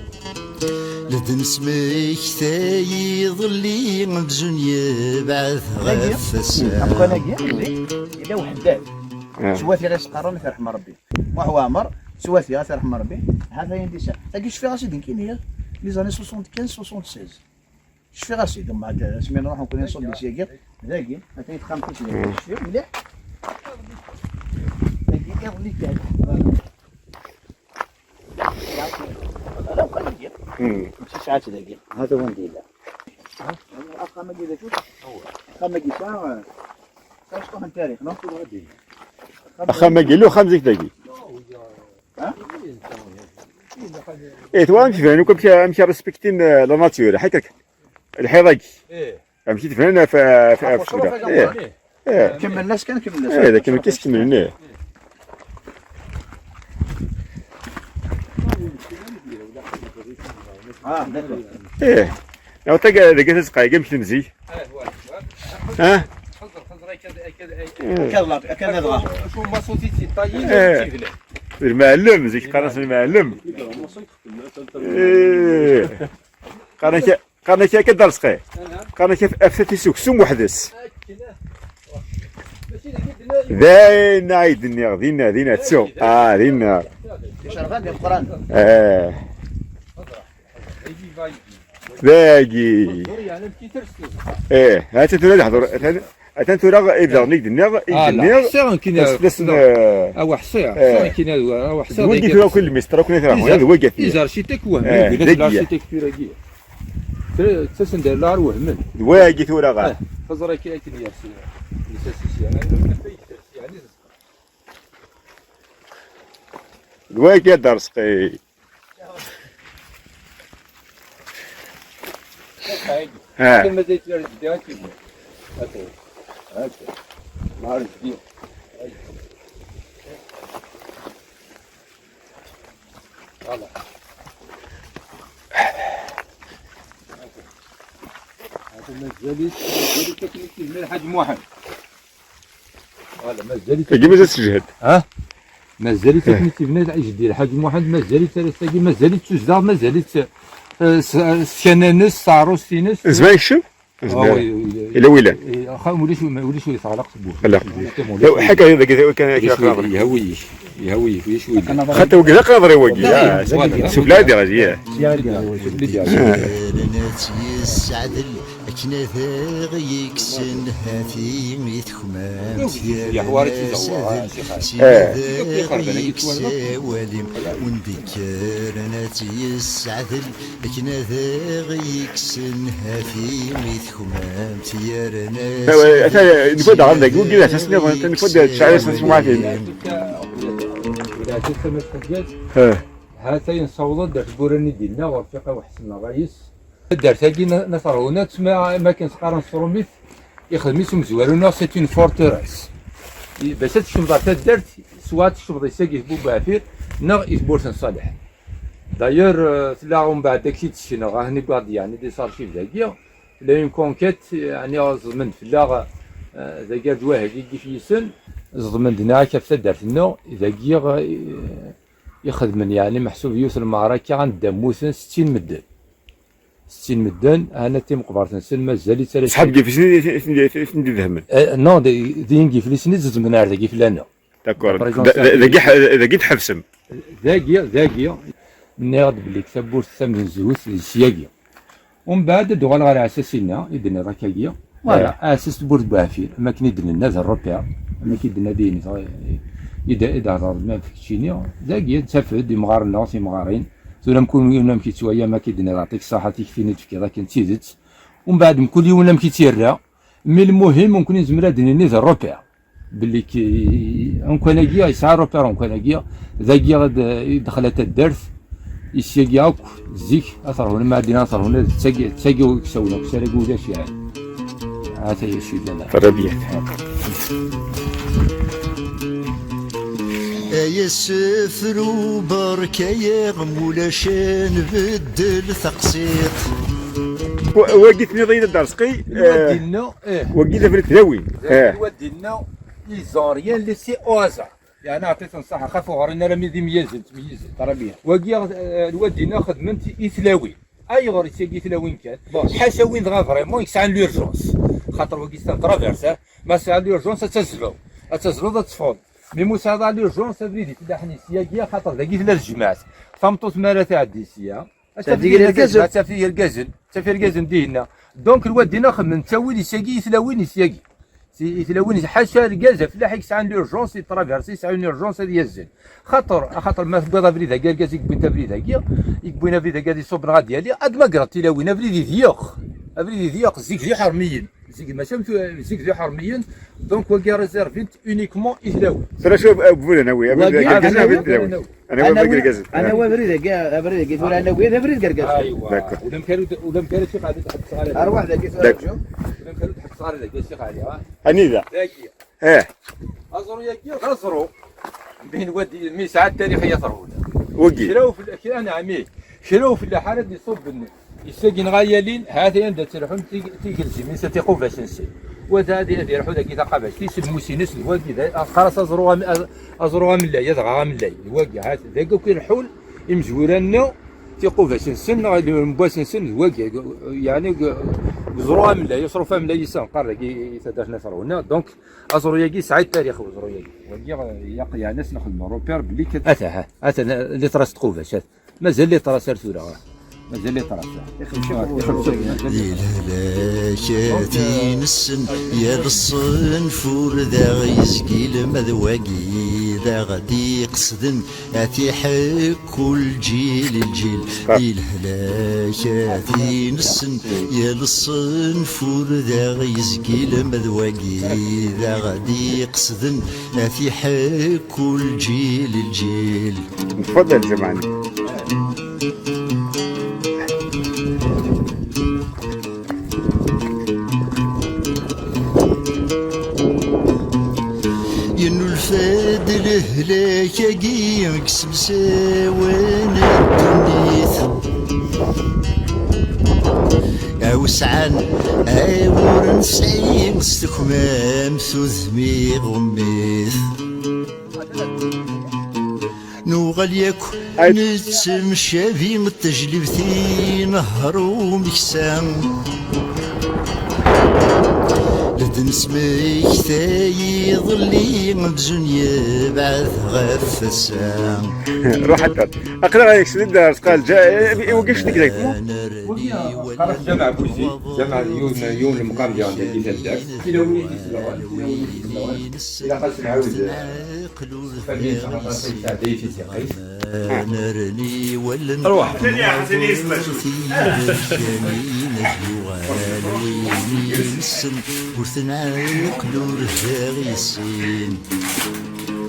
Ad nesmektay iḍelli amzun yebɛed ɣef wass-a. Amkan-agi, yella uḥeddad. Swati ɣas qqaren terḥem Rebbi. Muḥ Waɛmer, swati ɣas terḥem Rebbi. Ha-t-ayen di sa. Tagi cfiɣ-as-id nekkini, les années soixante-quinze, soixante-seize. Cfiɣ-as-id, mbeɛd asmi nruḥ nekkni nṣubbi syagi, dagi, atan texxamt-is dagi. Cfiɣ mliḥ. Dagi iḍelli kan. Ala, uqal-agi. Mačči sɛat dagi. Hata wanda yella. Axxam-agi d acu? Axxam-agi sɛa, sɛa cṭuḥ n tarix, neɣ tura ad d-yini. Axxam-agi yella uxxam zik dagi. Ha? Eh, tu amek bnan akk, amek, amek respektin, eh, la nature, ḥakak. Lḥiḍ-agi. Amek i t-bnan ɣef, ɣef, ɣef uṣefra. Eh. Eh. Kemmlen-as kan, kemmlen-as. Eh, d akken kan i s-kemmlen, eh. Ah, d'accord. Eh. Neɣ tagi, dagi tazeqqa-agi, amek temzi? Ah? Akka d la-, akka d adɣa. Eh. D lmɛellem, zik qqaren-as lmɛellem. Eh. Qqaren-ak Qqaren-ak akka Dda Rezqi. Qqaren-ak af-, aftat-is uksum weḥd-s. D ayen ay d-nniɣ, dinna, dinna, ttu. Ah, dinna. Icerban d imeqqran. Eh. Dagi. Eh, ha-tt-an tura ad d-ḥḍer. Atan, atan tura ibdaɣ-nni i d-nniɣ, i d-nniɣ. Ḥṣiɣ nekkini. Fell-asen, eh, awa, ḥṣiɣ, eh, ḥṣiɣ nekkini, awa, ḥṣiɣ. D wagi tura akk lmistr akk nitni. D wagi. Les architectes wehmen, dagi. L'architecture-agi. Ttasen-d ar lɛar wehmen. D wagi tura ɣer. Eh, teẓra akka akken yers, yers-as-is, yeɛni, d wagi a Dda Rezqi. Ah. Kan mazal tura deg-i akka. Akka. Akka. Nahar deg-i. Voilà. Hada mazal-it, mazal-it akken i t-yebna Lḥaǧ Muḥend. Voilà, mazal-it. Tagi mazal tejhed. Ha? Mazal-it akken i t-yebna jeddi Lḥaǧ Muḥend, mazal-it ar ass-agi, mazal-it tuzdaɣ, mazal-it, eh, s, s tkanna-ines, s teɛrust-ines. Nezmer ad nekcem? Nezmer. Ah, oui, oui, oui. Yella wilan. Eh, axxam ulac, ulac wi teɣleq tewwurt. Xleq. Ḥaka dagi kan. Ulac wi, yehwa-yi, yehwa-yi, ulac wi. Xaṭi wagi d aqnaḍri wagi, ah, voilà. Sufla di ɣazi, ah. Sufla di ɣazi. Akken ad aɣ-yekksen hati i tekmamt yerna s adel, sin ad aɣ-yeks awal-im, win d-ikkren ad t-yesseɛdel. Akken ad aɣ-yekksen hati i tekmamt yerna. Ata, nfud ɣer dagi, wigi d asas nniḍen, ata nfud tesɛa asen tmwatin. Eh. Ha-t-a nessaweḍ-d ar tmura-nni d-yenna Urfiqa Uḥsen Ṛṛayes. Taddart-agi n, n At Ṛhuna, tesma, ma akken s-qqaren s tṛumit, ixdem-itt umezwaru-nneɣ, c'est une forteresse. I, bac ad tekcmeḍ ɣer taddart, swa ad tekcmeḍ i Sagit Bubaɛfir, neɣ i tmurt n Ṣaleḥ. D'ailleurs, euh, tella umbeɛd ad k-id-sekneɣ, ahni wwiɣ-d, yeɛni, des archives dagi. Tella une conquête, yeɛni, ẓedmen-d fell-aɣ, euh, dagi ar d wahagi n yif yisen, ẓedmen-d neɣ akka ɣef taddart-nneɣ, dagi, euh, ixedmen, yeɛni, meḥsub yiwet n lmeɛraka, anda mmuten settin medden. Settin medden, ɛna timeqbert-nsen mazal-itt ara. Ṣṣḥab n yif yisen i, i, i, i ten-idehhmen. Eh, non, d, d yingiflisen i d-zedmen ar dagi fell-aneɣ. D'accord. Par exemple, da-, da-, dagi ḥ-, dagi tḥebsem. Dagi, dagi, nniɣ-d belli tawwurt tamenzut d syagi. Umbeɛd ad d-uɣaleɣ ɣer Ɛessas-inna i d-tenniḍ akkagi. Voilà, eh. Ɛessas tewwurt n Buɛfir, am akken i d-nenna d repère, am akken i d-nenna d ayen i, i d-, i d-hedreḍ ma f keččini. Dagi, ad tafeḍ imɣaren-nneɣ, timɣarin. Tura mkul yiwen amek yettwali, am akken i d-tenniḍ, yeɛṭik ṣṣeḥḥa, tikti-nni d-tefkiḍ akken d tidet. Umbeɛd mkul yiwen amek i tt-yerra. Mi lmuhim, nekkni nezmer ad d-nini d repère. Belli ki, amkan-agi yesɛa repère, amkan-agi, dagi i d-, i d-texla taddart, i syagi akk, zik, At Ṛhuna, ma ɛeddi At Ṛhuna, d tagi, d tagi i yessawlen akk, s ara ulac, yeɛni. Ata-ya, ccwi llan. Très bien. Ay asefru, berka-yaɣ, mulac ad nbeddel taqsiṭ. Wa-, wagi tenniḍ-iyi-d Dda Rezqi, eh, wagi d abrid tlawin. Eh. Lwadi-nneɣ, ils ont rien laissé au hasard. Yeɛni, ɛṭi-ten ṣṣeḥḥa, xaf ur ɣrin ara mi d imyazen, ttmeyyizen. Très bien. Wagi, eh, lwadi-nneɣ xedmen-t i tlawin. Ayɣer i ttagi tlawin kan? Bon, ḥaca win dɣa vraiment yesɛan l'urgence. Xaṭer wagi c'est un traverse, hein. Ma tesɛa l'urgence ad tazzleḍ. Ad tazzleḍ ad teffɣeḍ. Mi mu sɛiḍ l'urgence abrid ifellaḥen i syagi, xaṭer dagi tella tejmaɛt. Tameṭṭut mi ara tɛeddi sya, ad taf irgazen, ad taf irgazen, ad taf irgazen dihinna. Donc lwaddi-nneɣ xemmen ttawil i syagi i tlawin i syagi. Si, i tlawin, ḥaca argaz afellaḥ i yesɛan l'urgence, i traverse, yesɛa une urgence ad yazzel. Xaṭer, axaṭer ma tewwiḍ abrid-agi, argaz i yewwin abrid-agi, i yewwin abrid-agi ad iṣubb neɣ ad yali, ad magreḍ tilawin, abrid idiyeq. Abrid idiyeq, zik d iḥermiyen. Zik, mačči am tu-, zik d iḥermiyen, donc wagi réservé uniquement i tlawin. Tura acu, a Bulan, awi, abrid Wagi, agi, abrid agi, tlawin. Anawi, anawi abrid anawi, irgazen. Anawi abrid-agi, abrid-agi tura anawi d abrid n yergazen. Aywa. D'accord. Ulamek ara, ulamek ara tfiq ɛad tḥebbes ɣer Arwaḥ dagi tura. D'accord. Anawi. Ulamek ara tḥebbes ɣer dagi, a Ccix Ɛli, ha? Anida? Dagi. Eh. Aẓru-agi d aẓru. Min wadi, mi yesɛa ttarix i At Rhud. Wagi. Kra ufella, kra, neɛmi. Kra ufella ḥara d-iṣubben. Issagi neɣ ayalin, ha-t-a anda ttelḥun tig-, tigelzimin-is, tiqubac-nsen. Wa da ad, ad irḥu dagi taqabact-is, lmus-ines, d wagi, da, qqar-as aẓru am-, a-, aẓru amellay, adɣaɣ amellay, d wagi, ha-t, dagi akk i leḥḥun imezwura-nni, tiqubac-nsen, neɣ lemwas-nsen, d wagi, yeɛni, deg uẓru amellay, aṣruf amellay-is, qqar dagi i taddart n At Rhuna. Donc, aẓru-yagi yesɛa ttarix, uẓru-yagi. Wagi, ilaq, yeɛni, ad s-nexdem repère belli kat-, ata, ha, ata, les traces n tqubac, ata. Mazal les traces ar tura. Mazal les traces. Ixlef-ik, ixlef-ik, mazal les traces. Di lehlak ad inessen yal ṣṣenf ur d aɣ-yezgil, ma d wagi d aɣ-d-iqesden ad t-iḥekku lǧil i lǧil. Di lehlak ad inessen yal ṣṣenf ur d aɣ-yezgil, ma d wagi d aɣ-d-iqesden ad t-iḥekku lǧil i lǧil. تفضل زمان. Yennulfa-d lehlak-agi deg semsawan n ddunit. Awesɛan ay ur nesɛi s tekmamt udem iɣumm-it. Nuɣal yakk nettemcabi, tajlibt-nneɣ ur neksa. La d-nesmektay iḍelli amzun yebɛed ɣef wass-a. Ruḥ akka. Aql-aɣ deg sdid ar tqal, ja-, i wagi acu deg dayt? Wagi, qqaren-as Jameɛ Buzi, Jameɛ d yiwen, yiwen lemqam diɣen dagi taddart. Tilawin i d-iselɣen, tilawin i d-iselɣen. Ilaq ad s-nɛawed, eh, aql-ur d famille, xaṭer yesɛedda-yi tiziqit. Arwaḥ.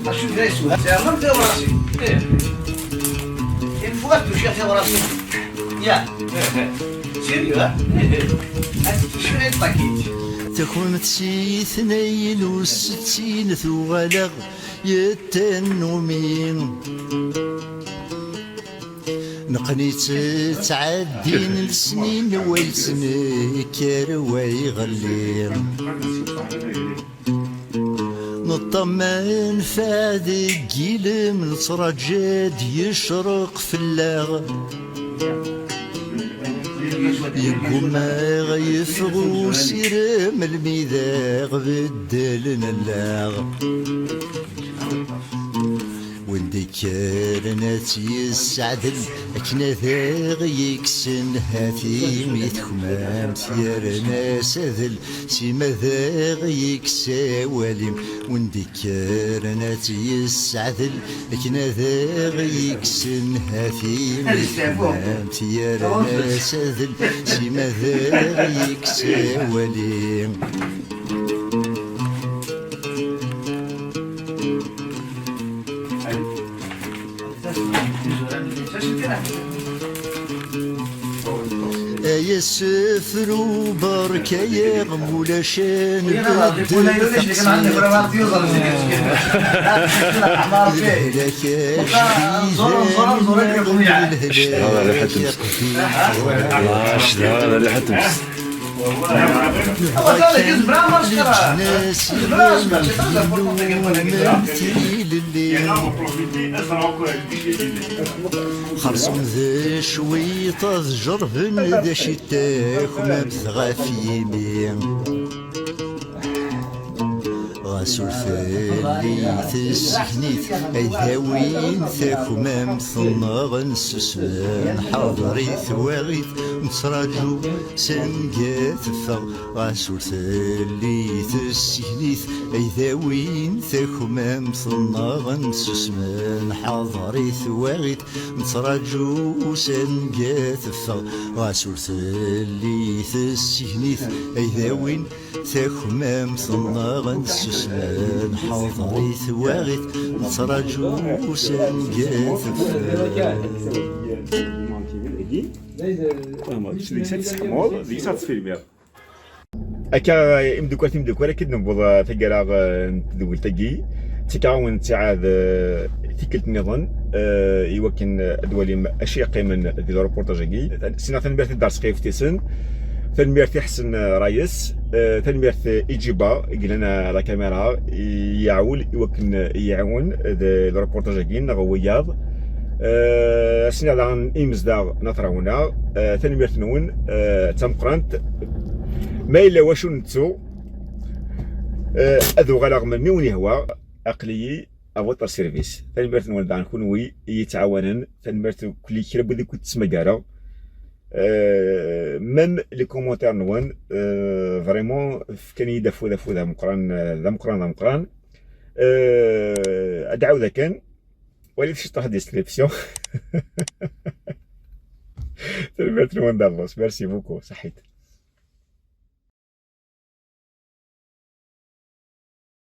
Acu d acu? Terẓem tiɣrasin. Ih. Une fois tuciɣ tiɣrasin. Ya. Ih, ih. Sérieux, ha? Ih, ih. Ad tuciɣ i ṭakit. Takmamt si tnayen u settin tuɣal-aɣ yettanumi. Neqqen-itt ttɛeddin lesnin, wa yettnekkar wa iɣelli. Neṭṭamma nfeɛ deg yilem, nettraǧa-d yecreq fell-aɣ. Yeggumma yeffeɣ usirem, lmi d aɣ-beddlen allaɣ. Win d-ikkren ad tt-yesseɛdel, akken ad aɣ-yekksen hati i tekmamt, yerna s adel, sima d aɣ-yekkes awali. Win d-ikkren ad tt-yesseɛdel, akken ad aɣ-yekksen hati i tekmamt, yerna s adel, sima d aɣ-yekkes awali. Ay asefru, berka-yaɣ, mulac ad nbeddel taqsiṭ. Lehlak ajdid, lehlak iqdim. Hada riḥet mskin. Hada riḥet mskin. Xerṣum d cwiṭ ad jerben d acu takmamt ɣef yimi. Ɣas ur telli tessegnit ay dawin takmamt-nneɣ, nsusmen ḥaḍer i twaɣit, nettraǧu sanga teffeɣ. Ɣas ur telli tessegnit ay dawin takmamt-nneɣ, nsusmen ḥaḍer i twaɣit, nettraǧu sanga teffeɣ. Ɣas ur telli tessegnit ay dawin takmamt-nneɣ, nsusmen ḥaḍer i twaɣit, nettraǧu sanga teffeɣ. Deg-s ad tfilmiḍ. Akka, imeddukal timeddukal, akka d-newweḍ, eh, taggara, eh, n tedwilt-agi. Ttakkaɣ-awen ttiɛad, eh, tikkelt nniḍen, eh, i wakken, eh, ad walim acu yeqqimen di le reportage-agi. Sinaɣ tanemmirt i Dars Qiyef Tissen, tanemmirt i Ḥsen, eh, Rayes, eh, tanemmirt i Ǧiba, i yellan, eh, à la caméra, i yaɛwel i wakken, eh, i yaɛwen, eh, di le reportage-agi, neɣ wiyaḍ. Eh, sinaɣ daɣen imezdaɣ n At Raɛuna, eh, tanemmirt-nwen, eh, d tameqqrant. Ma yella wacu nettu, eh, ad uɣaleɣ melmi wen-yehwa, aql-iyi à votre service. Tanemmirt-nwen daɣen kunwi i yi-ttɛawanen, tanemmirt kulli kra n wid i kent-ttmagareɣ. Eh, même les commentaires-nwen, eh, vraiment, fkan-iyi-d afud, afud d ameqqran, eh, d ameqqran, d ameqqran. Eh, ad d-ɛawdeɣ kan, walit ciṭuḥ description. Tanemmirt-nwen d ṛṛus. Merci beaucoup. Ṣaḥit.